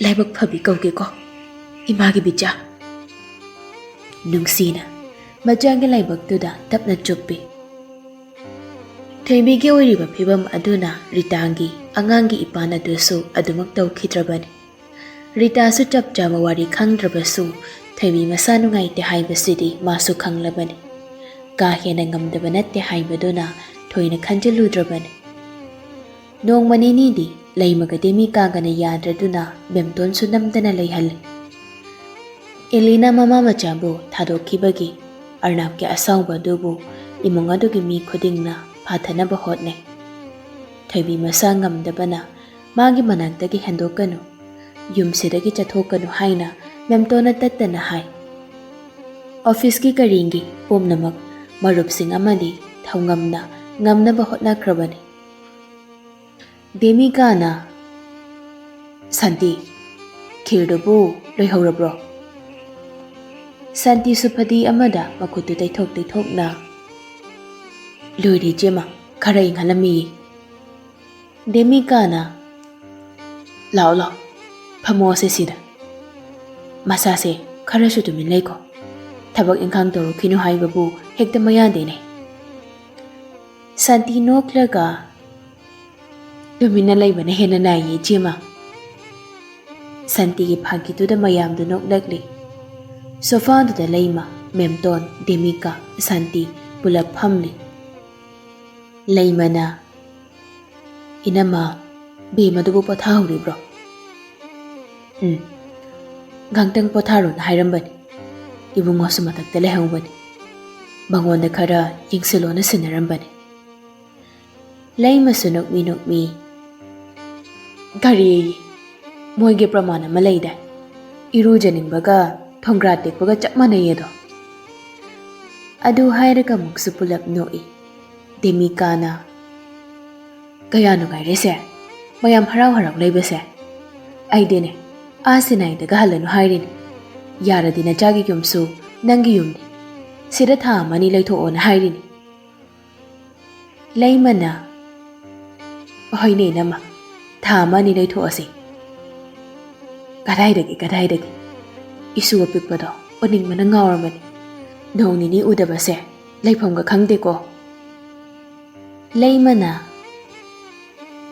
ꯂꯥꯏꯕꯛ ꯐꯕꯤ ꯀꯧꯒꯦꯀꯣ, ꯏꯃꯥꯒꯤ ꯕꯤꯆꯥ꯫" ꯅꯨꯡꯁꯤꯅ ꯃꯆꯥꯒꯤ ꯂꯥꯏꯕꯛꯇꯨꯗ ꯇꯞꯅ ꯆꯨꯞꯄꯤ꯫ ꯊꯣꯏꯕꯤꯒꯤ ꯑꯣꯏꯔꯤꯕ ꯐꯤꯕꯝ ꯑꯗꯨꯅ ꯔꯤꯇꯥꯒꯤ ꯑꯉꯥꯡꯒꯤ ꯏꯄꯥꯟ ꯑꯗꯨꯁꯨ ꯑꯗꯨꯃꯛ ꯇꯧꯈꯤꯗ꯭ꯔꯕꯅꯤ꯫ ꯔꯤꯇꯥꯁꯨ ꯆꯞ ꯆꯥꯕ ꯋꯥꯔꯤ ꯈꯪꯗ꯭ꯔꯕꯁꯨ, ꯊꯣꯏꯕꯤ ꯃꯁꯥ ꯅꯨꯡꯉꯥꯏꯇꯦ ꯍꯥꯏꯕꯁꯤꯗꯤ ꯃꯥꯁꯨ ꯈꯪꯂꯕꯅꯤ꯫ ꯀꯥ ꯍꯦꯟꯅ ꯉꯝꯗꯕ ꯅꯠꯇꯦ ꯍꯥꯏꯕꯗꯨꯅ ꯊꯣꯏꯅ ꯈꯟꯖꯤꯜꯂꯨꯗ꯭ꯔꯕꯅꯤ꯫ ꯅꯣꯡꯃ ꯅꯤꯅꯤꯗꯤ ꯂꯩꯃꯒ ꯗꯦꯃꯤꯀꯥꯒꯅ ꯌꯥꯗ꯭ꯔꯗꯨꯅ ꯃꯦꯝꯇꯣꯟꯁꯨ ꯅꯝꯗꯅ ꯂꯩꯍꯜꯂꯤ꯫ ꯑꯦꯂꯤꯅꯥ ꯃꯃꯥ ꯃꯆꯥꯕꯨ ꯊꯥꯗꯣꯛꯈꯤꯕꯒꯤ ꯑꯔꯅꯥꯞꯀꯤ ꯑꯁꯥꯎꯕ ꯑꯗꯨꯕꯨ ꯏꯃꯨꯡ ꯑꯗꯨꯒꯤ ꯃꯤ ꯈꯨꯗꯤꯡꯅ ꯐꯥꯊꯅꯕ ꯍꯣꯠꯅꯩ꯫ ꯊꯣꯏꯕꯤ ꯃꯁꯥ ꯉꯝꯗꯕꯅ ꯃꯥꯒꯤ ꯃꯅꯥꯛꯇꯒꯤ ꯍꯦꯟꯗꯣꯛꯀꯅꯨ, ꯌꯨꯝꯁꯤꯗꯒꯤ ꯆꯠꯊꯣꯛꯀꯅꯨ ꯍꯥꯏꯅ ꯃꯦꯝꯇꯣꯟꯅ ꯇꯠꯇꯅ ꯍꯥꯏ꯫ ꯑꯣꯐꯤꯁꯀꯤ ꯀꯔꯤꯡꯒꯤ ꯄꯨꯝꯅꯃꯛ ꯃꯔꯨꯞꯁꯤꯡ ꯑꯃꯗꯤ ꯊꯧꯉꯝꯅ ꯉꯝꯅꯕ ꯍꯣꯠꯅꯈ꯭ꯔꯕꯅꯤ꯫ ꯗꯦꯃꯤꯀꯥꯅ, "ꯁꯥꯟꯇꯤ, ꯈꯤꯔꯗꯨꯕꯨ ꯂꯣꯏꯍꯧꯔꯕ꯭ꯔꯣ?" ꯁꯥꯟꯇꯤꯁꯨ ꯐꯗꯤ ꯑꯃꯗ ꯃꯈꯨꯠꯇꯨ ꯇꯩꯊꯣꯛ ꯇꯩꯊꯣꯛꯅ, "ꯂꯣꯏꯔꯦ ꯏꯆꯦꯃ, ꯈꯔ ꯏꯪꯍꯜꯂꯝꯃꯤꯌꯦ꯫" ꯗꯦꯃꯤꯀꯥꯅ, "ꯂꯥꯛꯑꯣ ꯂꯥꯛꯑꯣ, ꯐꯝꯃꯣꯁꯦ ꯁꯤꯗ꯫ ꯃꯁꯥꯁꯦ ꯈꯔꯁꯨ ꯇꯨꯃꯤꯟ ꯂꯩꯀꯣ꯫ ꯊꯕꯛ ꯏꯪꯈꯥꯡ ꯇꯧꯔꯛꯈꯤꯅꯨ ꯍꯥꯏꯕꯕꯨ ꯍꯦꯛꯇ ꯃꯌꯥꯗꯦꯅꯦ꯫" ꯁꯥꯟꯇꯤ ꯅꯣꯛꯂꯒ, "ꯇꯨꯃꯤꯟꯅ ꯂꯩꯕꯅ ꯍꯦꯟꯅ ꯅꯥꯏꯌꯦ ꯏꯆꯦꯃ꯫" ꯁꯥꯟꯇꯤꯒꯤ ꯐꯥꯒꯤꯗꯨꯗ ꯃꯌꯥꯝꯗꯨ ꯅꯣꯛꯂꯛꯂꯤ꯫ ꯁꯣꯐꯥꯗꯨꯗ ꯂꯩꯃ, ꯃꯦꯝꯇꯣꯟ, ꯗꯦꯃꯤꯀꯥ, ꯁꯥꯟꯇꯤ ꯄꯨꯂꯞ ꯐꯝꯂꯤ꯫ ꯂꯩꯃꯅ, "ꯏꯅꯝꯃ, ꯕꯦꯝꯃꯗꯨꯕꯨ ꯄꯣꯊꯥꯍꯧꯔꯤꯕ꯭ꯔꯣ?" "ꯎꯝ, ꯉꯥꯛꯇꯪ ꯄꯣꯊꯥꯔꯣꯅ ꯍꯥꯏꯔꯝꯕꯅꯤ꯫ ꯏꯕꯨꯡꯉꯣꯁꯨ ꯃꯊꯛꯇ ꯂꯩꯍꯧꯕꯅꯤ꯫ ꯃꯉꯣꯟꯗ ꯈꯔ ꯌꯦꯡꯁꯤꯜꯂꯣꯅ ꯁꯤꯟꯅꯔꯝꯕꯅꯤ꯫" ꯂꯩꯃꯁꯨ ꯅꯣꯛꯃꯤ ꯅꯣꯛꯃꯤ, "ꯀꯔꯤ? ꯃꯣꯏꯒꯤ ꯄ꯭ꯔꯃꯥꯟ ꯑꯃ ꯂꯩꯗꯥꯏ, ꯏꯔꯨꯖꯅꯤꯡꯕꯒ ꯊꯣꯡꯒ꯭ꯔꯥ ꯇꯦꯛꯄꯒ ꯆꯞ ꯃꯥꯟꯅꯩ ꯑꯗꯣ꯫" ꯑꯗꯨ ꯍꯥꯏꯔꯒ ꯑꯃꯨꯛꯁꯨ ꯄꯨꯂꯞ ꯅꯣꯛꯏ꯫ ꯗꯦꯃꯤꯀꯥꯅ, "ꯀꯌꯥ ꯅꯨꯡꯉꯥꯏꯔꯦꯁꯦ, ꯃꯌꯥꯝ ꯍꯔꯥꯎ ꯍꯔꯥꯎ ꯂꯩꯕꯁꯦ꯫ ꯑꯩꯗꯤꯅꯦ, ꯑꯥ ꯁꯤꯅꯥꯏꯗꯒ ꯍꯜꯂꯅꯨ ꯍꯥꯏꯔꯤꯅꯤ꯫ ꯌꯥꯔꯗꯤ ꯅꯆꯥꯒꯤ ꯌꯨꯝꯁꯨ ꯅꯪꯒꯤ ꯌꯨꯝꯅꯤ꯫ ꯁꯤꯗ ꯊꯥ ꯑꯃꯅꯤ ꯂꯩꯊꯣꯛꯑꯣꯅ ꯍꯥꯏꯔꯤꯅꯤ꯫" ꯂꯩꯃꯅ, "ꯍꯣꯏꯅꯦ ꯏꯅꯝꯃ, ꯊꯥ ꯑꯃ ꯑꯅꯤ ꯂꯩꯊꯣꯛꯑꯁꯤ꯫" "ꯀꯗꯥꯏꯗꯒꯤ, ꯀꯗꯥꯏꯗꯒꯤ? ꯏꯁꯨ ꯑꯄꯤꯛꯄꯗꯣ ꯎꯅꯤꯡꯕꯅ ꯉꯥꯎꯔꯕꯅꯤ꯫ ꯅꯣꯡ ꯅꯤꯅꯤ ꯎꯗꯕꯁꯦ ꯂꯩꯐꯝꯒ ꯈꯪꯗꯦꯀꯣ꯫" ꯂꯩꯃꯅ,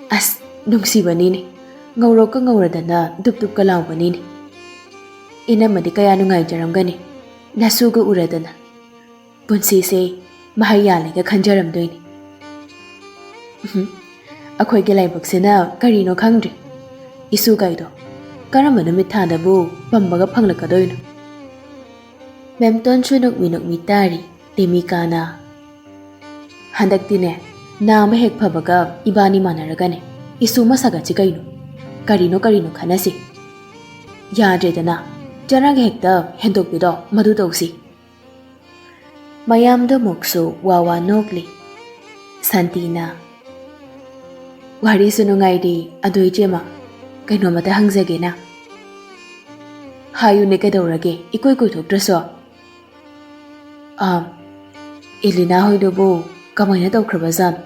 "ꯑꯁ, ꯅꯨꯡꯁꯤꯕꯅꯤꯅꯦ, ꯉꯧꯔꯣꯛꯀ ꯉꯧꯔꯗꯅ ꯗꯨꯞ ꯗꯨꯞꯀ ꯂꯥꯎꯕꯅꯤꯅꯦ꯫ ꯏꯅꯝꯃꯗꯤ ꯀꯌꯥ ꯅꯨꯡꯉꯥꯏꯖꯔꯝꯒꯅꯤ, ꯅꯁꯨꯒ ꯎꯔꯗꯅ꯫ ꯄꯨꯟꯁꯤꯁꯦ ꯃꯍꯩ ꯌꯥꯜꯂꯦꯒ ꯈꯟꯖꯔꯝꯗꯣꯏꯅꯤ꯫" ꯎꯝ, ꯑꯩꯈꯣꯏꯒꯤ ꯂꯥꯏꯕꯛꯁꯤꯅ ꯀꯔꯤꯅꯣ ꯈꯪꯗ꯭ꯔꯤ꯫ ꯏꯁꯨ ꯀꯥꯏꯗꯣ ꯀꯔꯝꯕ ꯅꯨꯃꯤꯠ ꯊꯥꯗꯕꯨ ꯄꯝꯕꯒ ꯐꯪꯂꯛꯀꯗꯣꯏꯅꯣ? ꯃꯦꯝꯇꯣꯟꯁꯨ ꯅꯣꯛꯃꯤ ꯅꯣꯛꯃꯤ ꯇꯥꯔꯤ꯫ ꯗꯦꯃꯤꯀꯥꯅ, "ꯍꯟꯗꯛꯇꯤꯅꯦ, ꯅꯥꯕ ꯍꯦꯛ ꯐꯕꯒ ꯏꯕꯥꯅꯤ ꯃꯥꯟꯅꯔꯒꯅꯦ, ꯏꯁꯨ ꯃꯁꯛ ꯑꯁꯤ ꯀꯩꯅꯣ? ꯀꯔꯤꯅꯣ ꯀꯔꯤꯅꯣ ꯈꯟꯅꯁꯤ꯫ ꯌꯥꯗ꯭ꯔꯦꯗꯅ, ꯆꯔꯥꯒ ꯍꯦꯛꯇ ꯍꯦꯟꯗꯣꯛꯄꯤꯗꯣ ꯃꯗꯨ ꯇꯧꯁꯤ"꯫ ꯃꯌꯥꯝꯗꯨꯃꯛꯁꯨ ꯋꯥ ꯋꯥ ꯅꯣꯛꯂꯤ꯫ ꯁꯥꯟꯇꯤꯅ, "ꯋꯥꯔꯤꯁꯨ ꯅꯨꯡꯉꯥꯏꯔꯤ, ꯑꯗꯣ ꯏꯆꯦꯃ, ꯀꯩꯅꯣꯝꯃꯇ ꯍꯪꯖꯒꯦꯅ"꯫ "ꯍꯥꯏꯌꯨꯅꯦ, ꯀꯩꯗꯧꯔꯒꯦ, ꯏꯀꯨꯏ ꯀꯨꯏꯊꯣꯛꯇ꯭ꯔꯁꯨ"꯫ "ꯑꯥ, ꯏꯂꯤꯅꯥ ꯍꯣꯏꯗꯨꯕꯨ ꯀꯃꯥꯏꯅ ꯇꯧꯈ꯭ꯔꯕꯖꯥꯠꯅꯣ?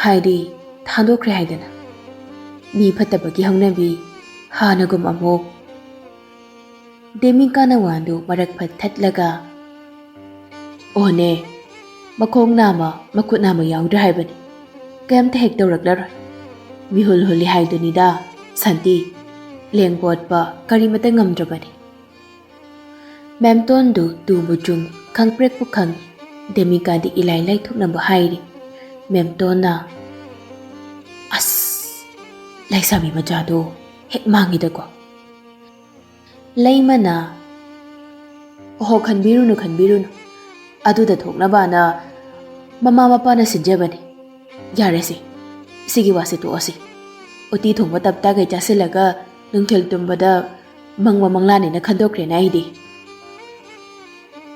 ꯍꯥꯏꯗꯤ, ꯊꯥꯗꯣꯛꯈ꯭ꯔꯦ ꯍꯥꯏꯗꯅ꯫ ꯃꯤ ꯐꯠꯇꯕꯒꯤ ꯍꯧꯅꯕꯤ ꯍꯥꯟꯅꯒꯨꯝ ꯑꯃꯨꯛ"꯫ ꯗꯦꯃꯤꯀꯥꯅ ꯋꯥꯗꯨ ꯃꯔꯛ ꯐꯠ ꯊꯠꯂꯒ, "ꯑꯣꯅꯦ, ꯃꯈꯣꯡ ꯅꯥꯝꯃ, ꯃꯈꯨꯠ ꯅꯥꯝꯃ ꯌꯥꯎꯗ꯭ꯔꯦ ꯍꯥꯏꯕꯅꯤ꯫ ꯀꯩꯝꯇ ꯍꯦꯛ ꯇꯧꯔꯛꯂꯔꯣꯏ꯫ ꯃꯤꯍꯨꯜ ꯍꯨꯜꯂꯤ ꯍꯥꯏꯗꯨꯅꯤꯗ, ꯁꯥꯟꯇꯤ꯫ ꯂꯦꯡ ꯑꯣꯠꯄ ꯀꯔꯤꯃꯇ ꯉꯝꯗ꯭ꯔꯕꯅꯤ"꯫ ꯃꯦꯝꯇꯣꯟꯗꯨ ꯇꯨꯕꯨ ꯆꯨꯝ, ꯈꯪꯄ꯭ꯔꯦꯛꯄꯨ ꯈꯪꯏ꯫ ꯗꯦꯃꯤꯀꯥꯗꯤ ꯏꯂꯥꯏ ꯂꯥꯏꯊꯣꯛꯅꯕꯨ ꯍꯥꯏꯔꯤ꯫ ꯃꯦꯝꯇꯣꯟꯅ, "ꯑꯁ, ꯂꯩꯁꯥꯕꯤ ꯃꯆꯥꯗꯣ ꯍꯦꯛ ꯃꯥꯡꯉꯤꯗꯀꯣ"꯫ ꯂꯩꯃꯅ, "ꯑꯣꯍꯣ, ꯈꯟꯕꯤꯔꯨꯅꯨ, ꯈꯟꯕꯤꯔꯨꯅꯨ꯫ ꯑꯗꯨꯗ ꯊꯣꯛꯅꯕꯅ ꯃꯃꯥ ꯃꯄꯥꯅ ꯁꯤꯟꯖꯕꯅꯤ꯫ ꯌꯥꯔꯦꯁꯦ, ꯁꯤꯒꯤ ꯋꯥꯁꯦ ꯇꯣꯛꯑꯁꯤ꯫ ꯎꯇꯤ ꯊꯣꯡꯕ ꯇꯞꯇꯥꯈꯩ ꯆꯥꯁꯤꯜꯂꯒ ꯅꯨꯡꯊꯤꯜ ꯇꯨꯝꯕꯗ ꯃꯪꯕ ꯃꯪꯂꯥꯅꯦꯅ ꯈꯟꯗꯣꯛꯈ꯭ꯔꯦꯅ ꯑꯩꯗꯤ"꯫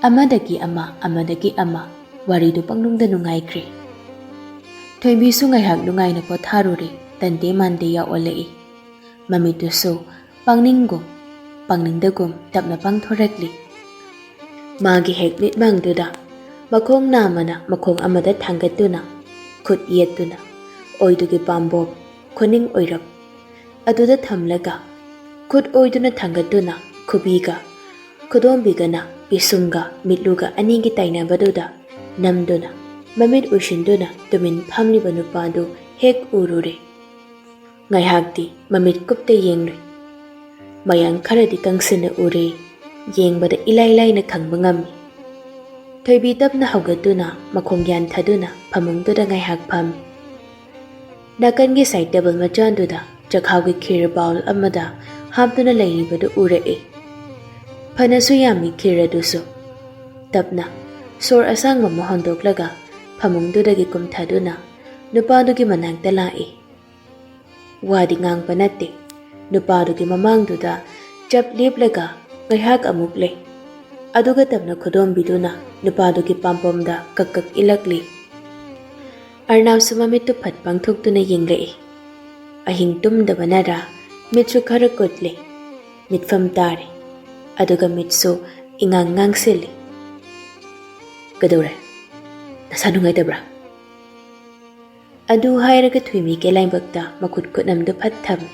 ꯑꯃꯗꯒꯤ ꯑꯃ, ꯑꯃꯗꯒꯤ ꯑꯃ, ꯋꯥꯔꯤꯗꯨ ꯄꯪꯅꯨꯡꯗ ꯅꯨꯡꯉꯥꯏꯈ꯭ꯔꯦ꯫ ꯊꯣꯏꯕꯤꯁꯨ ꯉꯥꯏꯍꯥꯛ ꯅꯨꯡꯉꯥꯏꯅ ꯄꯣꯊꯥꯔꯨꯔꯦ, ꯇꯟꯗꯦ ꯃꯥꯟꯗꯦ ꯌꯥꯎ ꯑꯣꯜꯂꯛꯏ꯫ ꯃꯃꯤꯠꯇꯨꯁꯨ ꯄꯪꯅꯤꯡꯒꯨꯝ ꯄꯪꯅꯤꯡꯗꯒꯨꯝ ꯇꯞꯅ ꯄꯥꯡꯊꯣꯔꯛꯂꯤ꯫ ꯃꯥꯒꯤ ꯍꯦꯛ ꯃꯤꯠꯃꯥꯡꯗꯨꯗ ꯃꯈꯣꯡ ꯅꯥꯝꯃꯅ ꯃꯈꯣꯡ ꯑꯃꯗ ꯊꯥꯡꯒꯠꯇꯨꯅ, ꯈꯨꯠ ꯌꯦꯠꯇꯨꯅ ꯑꯣꯏꯗꯨꯒꯤ ꯄꯥꯝꯕꯣꯝ, ꯈꯨꯅꯤꯡ ꯑꯣꯏꯔꯞ ꯑꯗꯨꯗ ꯊꯝꯂꯒ, ꯈꯨꯠ ꯑꯣꯏꯗꯨꯅ ꯊꯥꯡꯒꯠꯇꯨꯅ ꯈꯨꯕꯤꯒ ꯈꯨꯗꯣꯝꯕꯤꯒꯅ ꯄꯤꯁꯨꯝꯒ ꯃꯤꯠꯂꯨꯒ ꯑꯅꯤꯒꯤ ꯇꯥꯏꯅꯕꯗꯨꯗ ꯅꯝꯗꯨꯅ, ꯃꯃꯤꯠ ꯎꯏꯁꯤꯟꯗꯨꯅ ꯇꯨꯃꯤꯟ ꯐꯝꯂꯤꯕ ꯅꯨꯄꯥꯗꯨ ꯍꯦꯛ ꯎꯔꯨꯔꯦ꯫ ꯉꯥꯏꯍꯥꯛꯇꯤ ꯃꯃꯤꯠ ꯀꯨꯞꯇ ꯌꯦꯡꯂꯨꯏ꯫ ꯃꯌꯥꯡ ꯈꯔꯗꯤ ꯀꯪꯁꯤꯟꯅ ꯎꯔꯦ꯫ ꯌꯦꯡꯕꯗ ꯏꯂꯥꯏ ꯂꯥꯏꯅ ꯈꯪꯕ ꯉꯝꯃꯤ꯫ ꯊꯣꯏꯕꯤ ꯇꯞꯅ ꯍꯧꯒꯠꯇꯨꯅ ꯃꯈꯣꯡ ꯌꯥꯟꯊꯗꯨꯅ ꯐꯃꯨꯡꯗꯨꯗ ꯉꯥꯏꯍꯥꯛ ꯐꯝꯃꯤ꯫ ꯅꯥꯀꯟꯒꯤ ꯁꯥꯏꯠ ꯇꯦꯕꯜ ꯃꯆꯥꯗꯨꯗ ꯆꯈꯥꯎꯒꯤ ꯈꯤꯔ ꯕꯥꯎꯜ ꯑꯃꯗ ꯍꯥꯞꯇꯨꯅ ꯂꯩꯔꯤꯕꯗꯨ ꯎꯔꯛꯏ꯫ ꯐꯅꯁꯨ ꯌꯥꯝꯃꯤ ꯈꯤꯔ ꯑꯗꯨꯁꯨ꯫ ꯇꯞꯅ, ꯁꯣꯔ ꯑꯁꯥꯡꯕ ꯑꯃ ꯍꯣꯟꯗꯣꯛꯂꯒ ꯐꯃꯨꯡꯗꯨꯗꯒꯤ ꯀꯨꯝꯊꯗꯨꯅ ꯅꯨꯄꯥꯗꯨꯒꯤ ꯃꯅꯥꯛꯇ ꯂꯥꯛꯏ꯫ ꯋꯥꯗꯤ ꯉꯥꯡꯕ ꯅꯠꯇꯦ꯫ ꯅꯨꯄꯥꯗꯨꯒꯤ ꯃꯃꯥꯡꯗꯨꯗ ꯆꯞ ꯂꯦꯞꯂꯒ ꯉꯥꯏꯍꯥꯛ ꯑꯃꯨꯛ ꯂꯩ꯫ ꯑꯗꯨꯒ ꯇꯞꯅ ꯈꯨꯗꯣꯝꯕꯤꯗꯨꯅ ꯅꯨꯄꯥꯗꯨꯒꯤ ꯄꯥꯝꯕꯣꯝꯗ ꯀꯛ ꯀꯛ ꯏꯜꯂꯛꯂꯤ꯫ ꯑꯔꯅꯥꯕꯁꯨ ꯃꯃꯤꯠꯇꯨ ꯐꯠ ꯄꯥꯡꯊꯣꯛꯇꯨꯅ ꯌꯦꯡꯂꯛꯏ꯫ ꯑꯍꯤꯡ ꯇꯨꯝꯗꯕꯅꯔꯥ ꯃꯤꯠꯁꯨ ꯈꯔ ꯀꯨꯠꯂꯤ꯫ ꯃꯤꯠꯐꯝ ꯇꯥꯔꯦ꯫ ꯑꯗꯨꯒ ꯃꯤꯠꯁꯨ ꯏꯉꯥꯡ ꯉꯥꯡꯁꯤꯜꯂꯤ꯫ "ꯀꯩꯗꯧꯔꯦ? ꯅꯁꯥ ꯅꯨꯡꯉꯥꯏꯇꯕ꯭ꯔꯥ?" ꯑꯗꯨ ꯍꯥꯏꯔꯒ ꯊꯣꯏꯕꯤꯒꯤ ꯂꯥꯏꯕꯛꯇ ꯃꯈꯨꯠ ꯈꯨꯠꯅꯝꯗꯨ ꯐꯠ ꯊꯝꯃꯤ꯫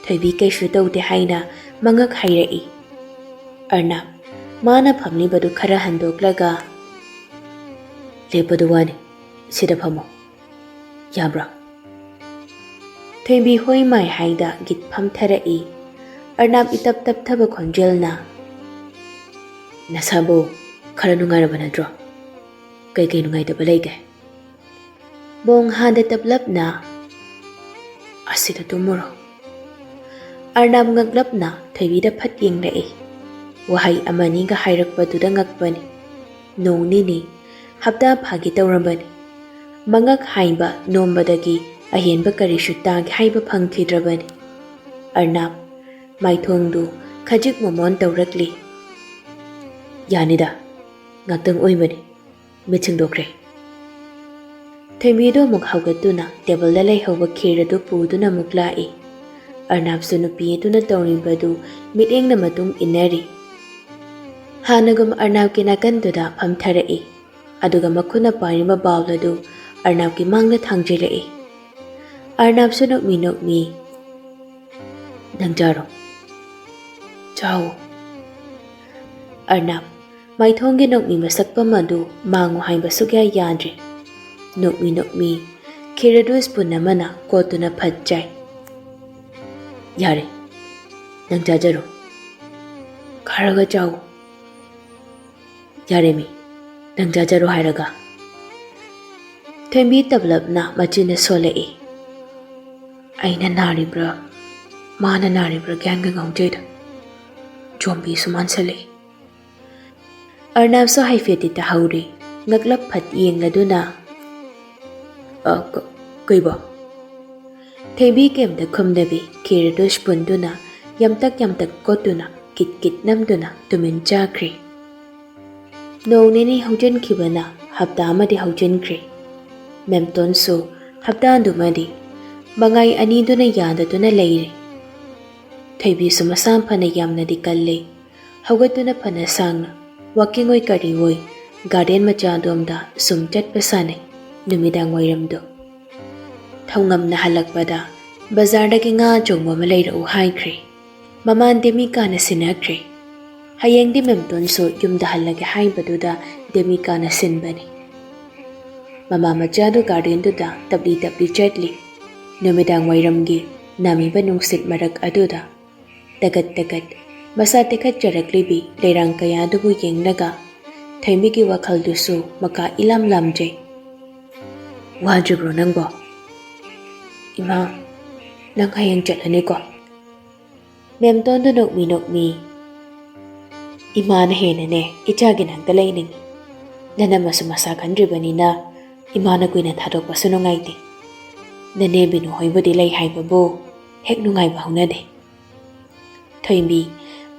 ꯊꯣꯏꯕꯤ ꯀꯩꯁꯨ ꯇꯧꯗꯦ ꯍꯥꯏꯅ ꯃꯉꯛ ꯍꯥꯏꯔꯛꯏ꯫ ꯑꯔꯅꯥꯕ, ꯃꯥꯅ ꯐꯝꯂꯤꯕꯗꯨ ꯈꯔ ꯍꯟꯗꯣꯛꯂꯒ, "ꯂꯦꯞꯄꯗꯨ ꯋꯥꯅꯤ, ꯁꯤꯗ ꯐꯝꯃꯣ꯫ ꯌꯥꯕ꯭ꯔꯥ?" ꯊꯣꯏꯕꯤ ꯍꯣꯏ ꯃꯥꯏ ꯍꯥꯏꯗ ꯒꯤꯠ ꯐꯝꯊꯔꯛꯏ꯫ ꯑꯔꯅꯥꯕ ꯏꯇꯞ ꯇꯞꯊꯕ ꯈꯣꯟꯖꯦꯜꯅ, "ꯅꯁꯥꯕꯨ ꯈꯔ ꯅꯨꯡꯉꯥꯏꯔꯕ ꯅꯠꯇ꯭ꯔꯣ? ꯀꯩꯀꯩ ꯅꯨꯡꯉꯥꯏꯇꯕ ꯂꯩꯒꯦ?" ꯕꯣꯡ ꯍꯥꯟꯗ ꯇꯞꯂꯞꯅ, "ꯑꯁꯤꯗ ꯇꯨꯝꯃꯨꯔꯣ꯫" ꯑꯔꯅꯥꯕ ꯉꯛꯂꯞꯅ ꯊꯣꯏꯕꯤꯗ ꯐꯠ ꯌꯦꯡꯂꯛꯏ꯫ ꯋꯥꯍꯩ ꯑꯃꯅꯤꯒ ꯍꯥꯏꯔꯛꯄꯗꯨꯗ ꯉꯛꯄꯅꯤ꯫ ꯅꯣꯡ ꯅꯤꯅꯤ, ꯍꯞꯇꯥ ꯐꯥꯒꯦ ꯇꯧꯔꯝꯕꯅꯤ꯫ ꯃꯉꯛ ꯍꯥꯏꯕ ꯅꯣꯝꯕꯗꯒꯤ ꯑꯍꯦꯟꯕ ꯀꯔꯤꯁꯨ ꯇꯥꯒꯦ ꯍꯥꯏꯕ ꯐꯪꯈꯤꯗ꯭ꯔꯕꯅꯤ꯫ ꯑꯔꯅꯥꯕ ꯃꯥꯏꯊꯣꯡꯗꯨ ꯈꯖꯤꯛ ꯃꯣꯃꯣꯟ ꯇꯧꯔꯛꯂꯤ꯫ "ꯌꯥꯅꯤꯗ, ꯉꯥꯛꯇꯪ ꯑꯣꯏꯕꯅꯤ꯫ ꯃꯤꯠ ꯁꯤꯡꯗꯣꯛꯈ꯭ꯔꯦ꯫" ꯊꯣꯏꯕꯤꯗꯨ ꯑꯃꯨꯛ ꯍꯧꯒꯠꯇꯨꯅ ꯇꯦꯕꯜꯗ ꯂꯩꯍꯧꯕ ꯈꯤꯔ ꯑꯗꯨ ꯄꯨꯗꯨꯅ ꯑꯃꯨꯛ ꯂꯥꯛꯏ꯫ ꯑꯔꯅꯥꯕꯁꯨ ꯅꯨꯄꯤ ꯑꯗꯨꯅ ꯇꯧꯔꯤꯕꯗꯨ ꯃꯤꯠꯌꯦꯡꯅ ꯃꯇꯨꯡ ꯏꯟꯅꯔꯤ꯫ ꯍꯥꯟꯅꯒꯨꯝ ꯑꯔꯅꯥꯕꯀꯤ ꯅꯥꯀꯟꯗꯨꯗ ꯐꯝꯊꯔꯛꯏ꯫ ꯑꯗꯨꯒ ꯃꯈꯨꯠꯅ ꯄꯥꯏꯔꯤꯕ ꯕꯥꯎꯜ ꯑꯗꯨ ꯑꯔꯅꯥꯕꯀꯤ ꯃꯥꯡꯗ ꯊꯥꯡꯖꯤꯜꯂꯛꯏ꯫ ꯑꯔꯅꯥꯕꯁꯨ ꯅꯣꯛꯃꯤ ꯅꯣꯛꯃꯤ, "ꯅꯪ ꯆꯥꯔꯣ, ꯆꯥꯎ꯫" ꯑꯔꯅꯥꯕ ꯃꯥꯏꯊꯣꯡꯒꯤ ꯅꯣꯛꯃꯤ ꯃꯁꯛꯐꯝ ꯑꯗꯨ ꯃꯥꯡꯉꯨ ꯍꯥꯏꯕ ꯁꯨꯛꯌꯥ ꯌꯥꯗ꯭ꯔꯦ꯫ ꯅꯣꯛꯃꯤ ꯅꯣꯛꯃꯤ ꯈꯤꯔ ꯑꯗꯨ ꯁ꯭ꯄꯨꯟ ꯑꯃꯅ ꯀꯣꯠꯇꯨꯅ ꯐꯠ ꯆꯥꯏ꯫ "ꯌꯥꯔꯦ, ꯅꯪ ꯆꯥꯖꯔꯣ꯫ ꯈꯔꯒ ꯆꯥꯎ꯫" "ꯌꯥꯔꯦꯃꯤ, ꯅꯪ ꯆꯥꯖꯔꯣ ꯍꯥꯏꯔꯒ꯫" ꯊꯣꯏꯕꯤ ꯇꯞꯂꯞꯅ ꯃꯆꯤꯟꯅ ꯁꯣꯜꯂꯛꯏ꯫ ꯑꯩꯅ ꯅꯥꯔꯤꯕ꯭ꯔꯥ, ꯃꯥꯅ ꯅꯥꯔꯤꯕ꯭ꯔꯥ ꯒ꯭ꯌꯥꯟꯒ ꯉꯥꯎꯖꯩꯗ꯫ ꯖꯣꯝꯕꯤꯁꯨ ꯃꯥꯟꯁꯜꯂꯛꯏ꯫ ꯑꯔꯅꯥꯕꯁꯨ ꯍꯥꯏꯐꯦꯠꯇꯤ ꯇꯥꯍꯧꯔꯤ꯫ ꯉꯛꯂꯞ ꯐꯠ ꯌꯦꯡꯂꯗꯨꯅ, "ꯑ, ꯀ-, ꯀꯩꯕꯣ?" ꯊꯣꯏꯕꯤ ꯀꯩꯝꯇ ꯈꯨꯝꯗꯕꯤ ꯈꯤꯔꯗꯨ ꯁ꯭ꯄꯨꯟꯗꯨꯅ ꯌꯥꯝꯇꯛ ꯌꯥꯝꯇꯛ ꯀꯣꯠꯇꯨꯅ ꯀꯤꯠ ꯀꯤꯠ ꯅꯝꯗꯨꯅ ꯇꯨꯃꯤꯟ ꯆꯥꯈ꯭ꯔꯦ꯫ ꯅꯣꯡ ꯅꯤꯅꯤ ꯍꯧꯖꯤꯟꯈꯤꯕꯅ ꯍꯞꯇꯥ ꯑꯃꯗꯤ ꯍꯧꯖꯤꯟꯈ꯭ꯔꯦ꯫ ꯃꯦꯝꯇꯣꯟꯁꯨ ꯍꯞꯇꯥꯗꯨꯃꯗꯤ ꯃꯉꯥꯏ ꯑꯅꯤꯗꯨꯅ ꯌꯥꯗꯗꯨꯅ ꯂꯩꯔꯦ꯫ ꯊꯣꯏꯕꯤꯁꯨ ꯃꯁꯥ ꯐꯅ ꯌꯥꯝꯅꯗꯤ ꯀꯜꯂꯦ꯫ ꯍꯧꯒꯠꯇꯨꯅ ꯐꯅ ꯁꯥꯡꯅ walking ꯑꯣꯏ ꯀꯔꯤ ꯑꯣꯏ garden ꯃꯆꯥꯗꯣꯝꯗ ꯁꯨꯝ ꯆꯠꯄ ꯁꯥꯟꯅꯩ ꯅꯨꯃꯤꯗꯥꯡ ꯋꯥꯏꯔꯝꯗꯣ꯫ ꯊꯧꯉꯝꯅ ꯍꯜꯂꯛꯄꯗ ꯕꯖꯥꯔꯗꯒꯤ ꯉꯥ ꯑꯆꯧꯕ ꯑꯃ ꯂꯩꯔꯛꯎ ꯍꯥꯏꯈ꯭ꯔꯦ꯫ ꯃꯃꯥꯟ ꯗꯦꯃꯤꯀꯥꯅ ꯁꯤꯟꯅꯈ꯭ꯔꯦ꯫ ꯍꯌꯦꯡꯗꯤ ꯃꯦꯝꯇꯣꯟꯁꯨ ꯌꯨꯝꯗ ꯍꯜꯂꯒꯦ ꯍꯥꯏꯕꯗꯨꯗ ꯗꯦꯃꯤꯀꯥꯅ ꯁꯤꯟꯕꯅꯤ꯫ ꯃꯃꯥ ꯃꯆꯥꯗꯨ gardenꯗꯨꯗ ꯇꯞꯂꯤ ꯇꯞꯂꯤ ꯆꯠꯂꯤ꯫ ꯅꯨꯃꯤꯗꯥꯡ ꯋꯥꯏꯔꯝꯒꯤ ꯅꯝꯃꯤꯕ ꯅꯨꯡꯁꯤꯠ ꯃꯔꯛ ꯑꯗꯨꯗ ꯇꯒꯠ ꯇꯒꯠ ꯃꯁꯥ ꯇꯦꯛꯈꯠꯆꯔꯛꯂꯤꯕꯤ ꯂꯩꯔꯥꯡ ꯀꯌꯥꯗꯨꯕꯨ ꯌꯦꯡꯂꯒ ꯊꯣꯏꯕꯤꯒꯤ ꯋꯥꯈꯜꯗꯨꯁꯨ ꯃꯀꯥ ꯏꯂꯥꯝ ꯂꯥꯝꯖꯩ꯫ "ꯋꯥꯗ꯭ꯔꯤꯕ꯭ꯔꯣ ꯅꯪꯕꯣ?" "ꯏꯃꯥ, ꯅꯪ ꯍꯌꯦꯡ ꯆꯠꯂꯅꯤꯀꯣ?" ꯃꯦꯝꯇꯣꯟꯗꯨ ꯅꯣꯛꯃꯤ ꯅꯣꯛꯃꯤ, "ꯏꯃꯥꯅ ꯍꯦꯟꯅꯅꯦ ꯏꯆꯥꯒꯤ ꯅꯥꯛꯇ ꯂꯩꯅꯤꯡꯏ꯫ ꯅꯅꯝꯃꯁꯨ ꯃꯁꯥ ꯀꯟꯗ꯭ꯔꯤꯕꯅꯤꯅ ꯏꯃꯥꯅ ꯀꯨꯏꯅ ꯊꯥꯗꯣꯛꯄꯁꯨ ꯅꯨꯡꯉꯥꯏꯇꯦ꯫ ꯅꯅꯦ ꯕꯤꯅꯨ ꯍꯣꯏꯕꯨꯗꯤ ꯂꯩ ꯍꯥꯏꯕꯕꯨ ꯍꯦꯛ ꯅꯨꯡꯉꯥꯏꯕ ꯍꯧꯅꯗꯦ꯫" ꯊꯣꯏꯕꯤ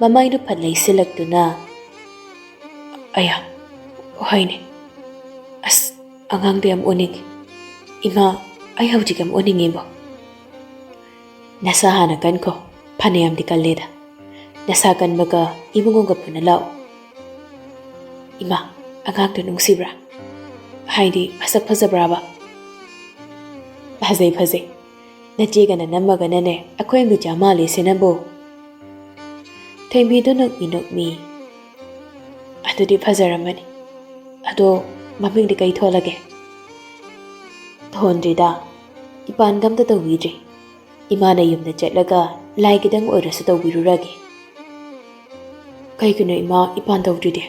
ꯃꯃꯥꯏꯗꯨ ꯐꯠ ꯂꯩꯁꯤꯜꯂꯛꯇꯨꯅ, "ꯑꯌꯥ, ꯍꯣꯏꯅꯦ꯫ ꯑꯁ, ꯑꯉꯥꯡꯗꯣ ꯌꯥꯝ ꯑꯣꯟꯅꯤꯡꯉꯤ꯫ ꯏꯃꯥ, ꯑꯩ ꯍꯧꯖꯤꯛ ꯌꯥꯝ ꯑꯣꯟꯅꯤꯡꯉꯤꯕꯣ꯫" "ꯅꯁꯥ ꯍꯥꯟꯅ ꯀꯟꯈꯣ꯫ ꯐꯅꯌꯥꯝꯗꯤ ꯀꯜꯂꯦꯗ꯫ ꯅꯁꯥ ꯀꯟꯕꯒ ꯏꯕꯨꯡꯉꯣꯒ ꯄꯨꯟꯅ ꯂꯥꯛꯑꯣ꯫" "ꯏꯃꯥ, ꯑꯉꯥꯡꯗꯣ ꯅꯨꯡꯁꯤꯕ꯭ꯔꯥ? ꯍꯥꯏꯗꯤ ꯃꯁꯛ ꯐꯖꯕ꯭ꯔꯥꯕ?" "ꯐꯖꯩ, ꯐꯖꯩ꯫ ꯅꯆꯦꯒ ꯅꯅꯝꯃꯒꯅꯅꯦ ꯑꯩꯈꯣꯏ ꯃꯤꯆꯥ ꯃꯥꯜꯂꯤꯁꯤꯅꯕꯨ꯫" ꯊꯣꯏꯕꯤꯗꯨ ꯅꯣꯛꯃꯤ ꯅꯣꯛꯃꯤ, "ꯑꯗꯨꯗꯤ ꯐꯖꯔꯝꯃꯅꯤ꯫ ꯑꯗꯣ ꯃꯃꯤꯡꯗꯤ ꯀꯩ ꯊꯣꯜꯂꯒꯦ?" "ꯊꯣꯟꯗ꯭ꯔꯤꯗ꯫ ꯏꯄꯥꯟꯒ ꯑꯝꯇ ꯇꯧꯕꯤꯗ꯭ꯔꯤ꯫ ꯏꯃꯥꯅ ꯌꯨꯝꯗ ꯆꯠꯂꯒ ꯂꯥꯏ ꯈꯤꯇꯪ ꯑꯣꯏꯔꯁꯨ ꯇꯧꯕꯤꯔꯨꯔꯒꯦ꯫" "ꯀꯩꯒꯤꯅꯣ ꯏꯃꯥ ꯏꯄꯥꯟ ꯇꯧꯗ꯭ꯔꯤꯗꯤ?"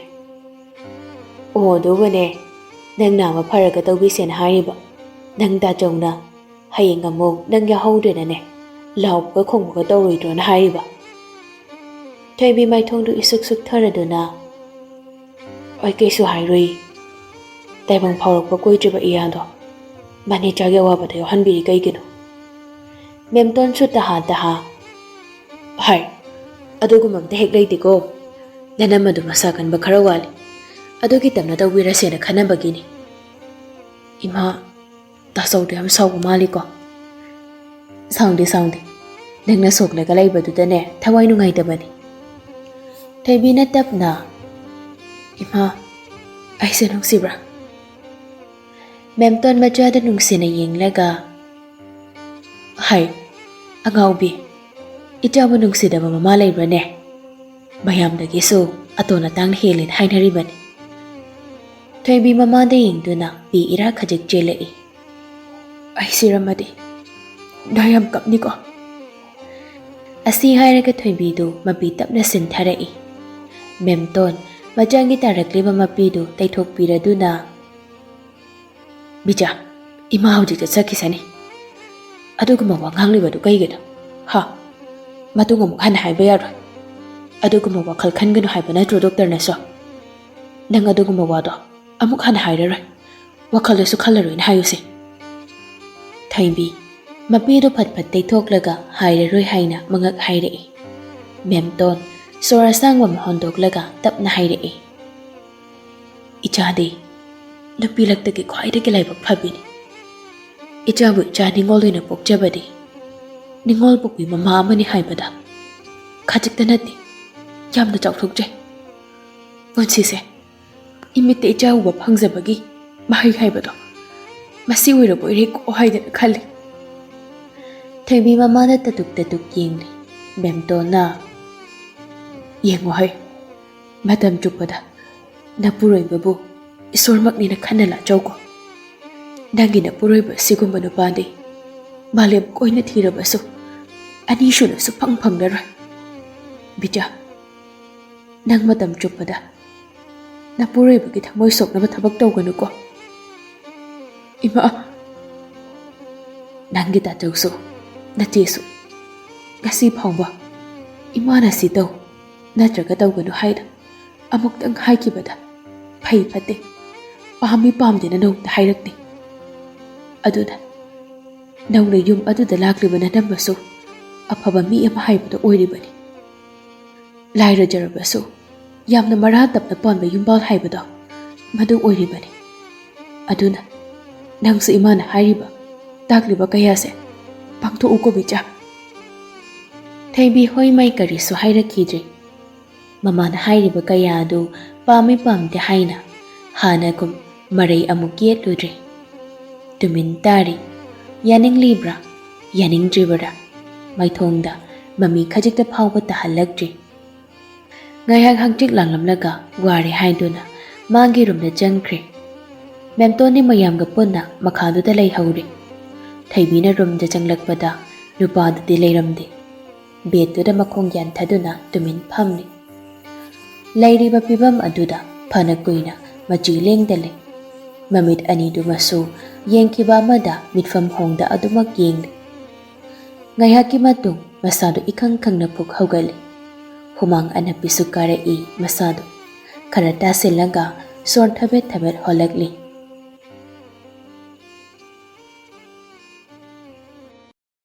"ꯑꯣ, ꯑꯗꯨꯒꯅꯦ, ꯅꯪ ꯅꯥꯕ ꯐꯔꯒ ꯇꯧꯕꯤꯁꯦꯅ ꯍꯥꯏꯔꯤꯕ ꯅꯪ ꯗꯥꯆꯧꯅ ꯍꯌꯦꯡ ꯑꯃꯨꯛ ꯅꯪ ꯌꯥꯎꯍꯧꯗ꯭ꯔꯦꯅꯅꯦ, ꯂꯥꯎꯕꯒ ꯈꯣꯡꯕꯒ ꯇꯧꯔꯣꯏꯗ꯭ꯔꯣꯅ ꯍꯥꯏꯔꯤꯕ꯫ ꯊꯣꯏꯕꯤ ꯃꯥꯏꯊꯣꯡꯗꯨ ꯏꯁꯨꯛ ꯁꯨꯛꯊꯔꯗꯨꯅ, "ꯑꯩ ꯀꯩꯁꯨ ꯍꯥꯏꯔꯣꯏ꯫ ꯇꯥꯏꯕꯪ ꯐꯥꯎꯔꯛꯄ ꯀꯨꯏꯗ꯭ꯔꯤꯕ ꯏꯌꯥꯗꯣ ꯃꯅꯦꯆꯥꯒꯤ ꯑꯋꯥꯕꯗ ꯌꯥꯎꯍꯟꯕꯤꯔꯤ ꯀꯩꯒꯤꯅꯣ?" ꯃꯦꯝꯇꯣꯟꯁꯨ ꯇꯍꯥ ꯇꯍꯥ, "ꯍꯥꯏ, ꯑꯗꯨꯒꯨꯝꯕ ꯑꯝꯇ ꯍꯦꯛ ꯂꯩꯇꯦꯀꯣ꯫ ꯅꯅꯝꯃꯗꯨ ꯃꯁꯥ ꯀꯟꯕ ꯈꯔ ꯋꯥꯠꯂꯤ꯫ ꯑꯗꯨꯒꯤ ꯇꯞꯅ ꯇꯧꯕꯤꯔꯁꯦꯅ ꯈꯟꯅꯕꯒꯤꯅꯤ꯫" "ꯏꯃꯥ, ꯇꯥꯆꯧꯗꯣ ꯌꯥꯝ ꯁꯥꯎꯕ ꯃꯥꯜꯂꯤꯀꯣ?" "ꯁꯥꯎꯗꯦ, ꯁꯥꯎꯗꯦ꯫ ꯅꯪꯅ ꯁꯣꯛꯂꯒ ꯂꯩꯕꯗꯨꯗꯅꯦ ꯊꯋꯥꯏ ꯅꯨꯡꯉꯥꯏꯇꯕꯅꯤ꯫" ꯊꯣꯏꯕꯤꯅ ꯇꯞꯅ, "ꯏꯃꯥ, ꯑꯩꯁꯦ ꯅꯨꯡꯁꯤꯕ꯭ꯔꯥ?" ꯃꯦꯝꯇꯣꯟ ꯃꯆꯥꯗ ꯅꯨꯡꯁꯤꯅ ꯌꯦꯡꯂꯒ, "ꯍꯥꯏ, ꯑꯉꯥꯎꯕꯤ, ꯏꯆꯥꯕꯨ ꯅꯨꯡꯁꯤꯗꯕ ꯃꯃꯥ ꯂꯩꯕ꯭ꯔꯅꯦ? ꯃꯌꯥꯝꯗꯒꯤꯁꯨ ꯑꯇꯣꯟ ꯑꯇꯥꯡꯅ ꯍꯦꯜꯂꯦꯅ ꯍꯥꯏꯅꯔꯤꯕꯅꯤ꯫" ꯊꯣꯏꯕꯤ ꯃꯃꯥꯗ ꯌꯦꯡꯗꯨꯅ ꯄꯤ ꯏꯔꯥ ꯈꯖꯤꯛ ꯆꯦꯜꯂꯛꯏ꯫ "ꯑꯩ ꯁꯤꯔꯝꯃꯗꯤ ꯅꯣꯏ ꯌꯥꯝ ꯀꯞꯅꯤꯀꯣ꯫" ꯑꯁꯤ ꯍꯥꯏꯔꯒ ꯊꯣꯏꯕꯤꯗꯨ ꯃꯄꯤ ꯇꯞꯅ ꯁꯤꯟꯊꯔꯛꯏ꯫ ꯃꯦꯝꯇꯣꯟ ꯃꯆꯥꯒꯤ ꯇꯥꯔꯛꯂꯤꯕ ꯃꯄꯤꯗꯨ ꯇꯩꯊꯣꯛꯄꯤꯔꯗꯨꯅ, "ꯕꯤꯖꯥ, ꯏꯃꯥ ꯍꯧꯖꯤꯛ ꯆꯠꯆꯈꯤꯁꯅꯤ꯫ ꯑꯗꯨꯒꯨꯝꯕ ꯋꯥ ꯉꯥꯡꯂꯤꯕꯗꯨ ꯀꯩꯒꯤꯅꯣ? ꯍꯥ? ꯃꯇꯨꯡ ꯑꯃꯨꯛ ꯍꯟꯅ ꯍꯥꯏꯕ ꯌꯥꯔꯣꯏ꯫ ꯑꯗꯨꯒꯨꯝꯕ ꯋꯥꯈꯜ ꯈꯟꯒꯅꯨ ꯍꯥꯏꯕ ꯅꯠꯇ꯭ꯔꯣ ꯗꯣꯛꯇꯔꯅꯁꯨ? ꯅꯪ ꯑꯗꯨꯒꯨꯝꯕ ꯋꯥꯗꯣ ꯑꯃꯨꯛ ꯍꯟꯅ ꯍꯥꯏꯔꯔꯣꯏ꯫ ꯋꯥꯈꯜꯗꯁꯨ ꯈꯜꯂꯔꯣꯏꯅ ꯍꯥꯏꯌꯨꯁꯦ꯫" ꯊꯣꯏꯕꯤ ꯃꯄꯤꯗꯨ ꯐꯠ ꯐꯠ ꯇꯩꯊꯣꯛꯂꯒ ꯍꯥꯏꯔꯔꯣꯏ ꯍꯥꯏꯅ ꯃꯉꯛ ꯍꯥꯏꯔꯛꯏ꯫ ꯃꯦꯝꯇꯣꯟ ꯁꯣꯔ ꯑꯁꯥꯡꯕ ꯑꯃ ꯍꯣꯟꯗꯣꯛꯂꯒ ꯇꯞꯅ ꯍꯥꯏꯔꯛꯏ꯫ "ꯏꯆꯥꯗꯤ ꯅꯨꯄꯤ ꯂꯛꯇꯒꯤ ꯈ꯭ꯋꯥꯏꯗꯒꯤ ꯂꯥꯏꯕꯛ ꯐꯕꯤꯅꯤ꯫ ꯏꯆꯥꯕꯨ ꯏꯆꯥ ꯅꯤꯉꯣꯜ ꯑꯣꯏꯅ ꯄꯣꯛꯆꯕꯗꯤ ꯅꯤꯉꯣꯜ ꯄꯣꯛꯄꯤ ꯃꯃꯥ ꯑꯃꯅꯤ ꯍꯥꯏꯕꯗ ꯈꯖꯤꯛꯇ ꯅꯠꯇꯦ, ꯌꯥꯝꯅ ꯆꯥꯎꯊꯣꯛꯆꯩ꯫ ꯄꯨꯟꯁꯤꯁꯦ ꯏꯃꯤꯠꯇ ꯏꯆꯥ ꯎꯕ ꯐꯪꯖꯕꯒꯤ ꯃꯍꯩ ꯍꯥꯏꯕꯗꯣ ꯃꯁꯤ ꯑꯣꯏꯔꯕꯣꯏꯔꯦꯀꯣ ꯍꯥꯏꯗꯅ ꯈꯜꯂꯤ꯫" ꯊꯣꯏꯕꯤ ꯃꯃꯥꯗ ꯇꯇꯨꯛ ꯇꯇꯨꯛ ꯌꯦꯡꯂꯤ꯫ ꯃꯦꯝꯇꯣꯟꯅ, "ꯌꯦꯡꯉꯣ ꯍꯩ, ꯃꯇꯝ ꯆꯨꯞꯄꯗ ꯅꯄꯨꯔꯣꯏꯕꯕꯨ ꯏꯁꯣꯔꯃꯛꯅꯤꯅ ꯈꯟꯅ ꯂꯥꯠꯆꯧꯀꯣ꯫ ꯅꯪꯒꯤ ꯅꯄꯨꯔꯣꯏꯕ ꯁꯤꯒꯨꯝꯕ ꯅꯨꯄꯥꯗꯤ ꯃꯥꯂꯦꯝ ꯀꯣꯏꯅ ꯊꯤꯔꯕꯁꯨ ꯑꯅꯤꯁꯨꯅ ꯁꯨꯐꯪ ꯐꯪꯂꯔꯣꯏ꯫ ꯕꯤꯖꯥ, ꯅꯪ ꯃꯇꯝ ꯆꯨꯞꯄꯗ ꯅꯄꯨꯔꯣꯏꯕꯒꯤ ꯊꯃꯣꯏ ꯁꯣꯛꯅꯕ ꯊꯕꯛ ꯇꯧꯒꯅꯨꯀꯣ꯫" "ꯏꯃꯥ!" ꯅꯪꯒꯤ ꯇꯥꯆꯧꯁꯨ, ꯅꯆꯦꯁꯨ ꯉꯁꯤ ꯐꯥꯎꯕ ꯏꯃꯥꯅ ꯁꯤ ꯇꯧ ꯅꯠꯇ꯭ꯔꯒ ꯇꯧꯒꯅꯨ ꯍꯥꯏꯅ ꯑꯃꯨꯛꯇꯪ ꯍꯥꯏꯈꯤꯕꯗ ꯐꯩ ꯐꯠꯇꯦ, ꯄꯥꯝꯃꯤ ꯄꯥꯝꯗꯦꯅ ꯅꯣꯡꯇ ꯍꯥꯏꯔꯛꯇꯦ꯫ ꯑꯗꯨꯅ ꯅꯧꯅ ꯌꯨꯝ ꯑꯗꯨꯗ ꯂꯥꯛꯂꯤꯕ ꯅꯅꯝꯃꯁꯨ ꯑꯐꯕ ꯃꯤ ꯑꯃ ꯍꯥꯏꯕꯗꯣ ꯑꯣꯏꯔꯤꯕꯅꯤ꯫ ꯂꯥꯏꯔꯖꯔꯕꯁꯨ ꯌꯥꯝꯅ ꯃꯔꯥ ꯇꯞꯅ ꯄꯥꯟꯕ ꯌꯨꯝꯕꯥꯜ ꯍꯥꯏꯕꯗꯣ ꯃꯗꯨ ꯑꯣꯏꯔꯤꯕꯅꯤ꯫ ꯑꯗꯨꯅ ꯅꯪꯁꯨ ꯏꯃꯥꯅ ꯍꯥꯏꯔꯤꯕ ꯇꯥꯛꯂꯤꯕ ꯀꯌꯥꯁꯦ ꯄꯥꯡꯊꯣꯛꯎꯀꯣ ꯕꯤꯆꯥ꯫ ꯊꯣꯏꯕꯤ ꯍꯣꯏ ꯃꯥꯏ ꯀꯔꯤꯁꯨ ꯍꯥꯏꯔꯛꯈꯤꯗ꯭ꯔꯦ꯫ ꯃꯃꯥꯅ ꯍꯥꯏꯔꯤꯕ ꯀꯌꯥ ꯑꯗꯨ ꯄꯥꯝꯃꯤ ꯄꯥꯝꯗꯦ ꯍꯥꯏꯅ ꯍꯥꯟꯅꯒꯨꯝ ꯃꯔꯩ ꯑꯃꯨꯛ ꯌꯦꯠꯂꯨꯗ꯭ꯔꯦ꯫ ꯇꯨꯃꯤꯟ ꯇꯥꯔꯤ꯫ ꯌꯥꯅꯤꯡꯂꯤꯕ꯭ꯔꯥ ꯌꯥꯅꯤꯡꯗ꯭ꯔꯤꯕꯔꯥ ꯃꯥꯏꯊꯣꯡꯗ ꯃꯃꯤ ꯈꯖꯤꯛꯇ ꯐꯥꯎꯕ ꯇꯥꯍꯜꯂꯛꯇ꯭ꯔꯤ꯫ ꯉꯥꯏꯍꯥꯛ ꯍꯪꯆꯤꯠ ꯂꯥꯡꯂꯝꯂꯒ ꯋꯥꯔꯦ ꯍꯥꯏꯗꯨꯅ ꯃꯥꯒꯤ ꯔꯨꯝꯗ ꯆꯪꯈ꯭ꯔꯦ꯫ ꯃꯦꯝꯇꯣꯟꯗꯤ ꯃꯌꯥꯝꯒ ꯄꯨꯟꯅ ꯃꯈꯥꯗꯨꯗ ꯂꯩꯍꯧꯔꯦ꯫ ꯊꯣꯏꯕꯤꯅ ꯔꯨꯝꯗ ꯆꯪꯂꯛꯄꯗ ꯅꯨꯄꯥꯗꯨꯗꯤ ꯂꯩꯔꯝꯗꯦ꯫ ꯕꯦꯗꯇꯨꯗ ꯃꯈꯣꯡ ꯌꯥꯟꯊꯗꯨꯅ ꯇꯨꯃꯤꯟ ꯐꯝꯂꯤ꯫ ꯂꯩꯔꯤꯕ ꯐꯤꯕꯝ ꯑꯗꯨꯗ ꯐꯅ ꯀꯨꯏꯅ ꯃꯆꯤ ꯂꯦꯡꯗ ꯂꯩ꯫ ꯃꯃꯤꯠ ꯑꯅꯤꯗꯨꯃꯁꯨ ꯌꯦꯡꯈꯤꯕ ꯑꯃꯗ ꯃꯤꯠꯐꯝ ꯍꯣꯡꯗ ꯑꯗꯨꯃꯛ ꯌꯦꯡꯂꯤ꯫ ꯉꯥꯏꯍꯥꯛꯀꯤ ꯃꯇꯨꯡ ꯃꯁꯥꯗꯨ ꯏꯈꯪ ꯈꯪꯅ ꯐꯨꯛ ꯍꯧꯒꯠꯂꯤ꯫ ꯍꯨꯃꯥꯡ ꯑꯅꯞꯄꯤꯁꯨ ꯀꯥꯔꯛꯏ ꯃꯁꯥꯗꯨ꯫ ꯈꯔ ꯇꯥꯁꯤꯜꯂꯒ ꯁꯣꯔ ꯊꯕꯦꯠ ꯊꯕꯦꯠ ꯍꯣꯜꯂꯛꯂꯤ꯫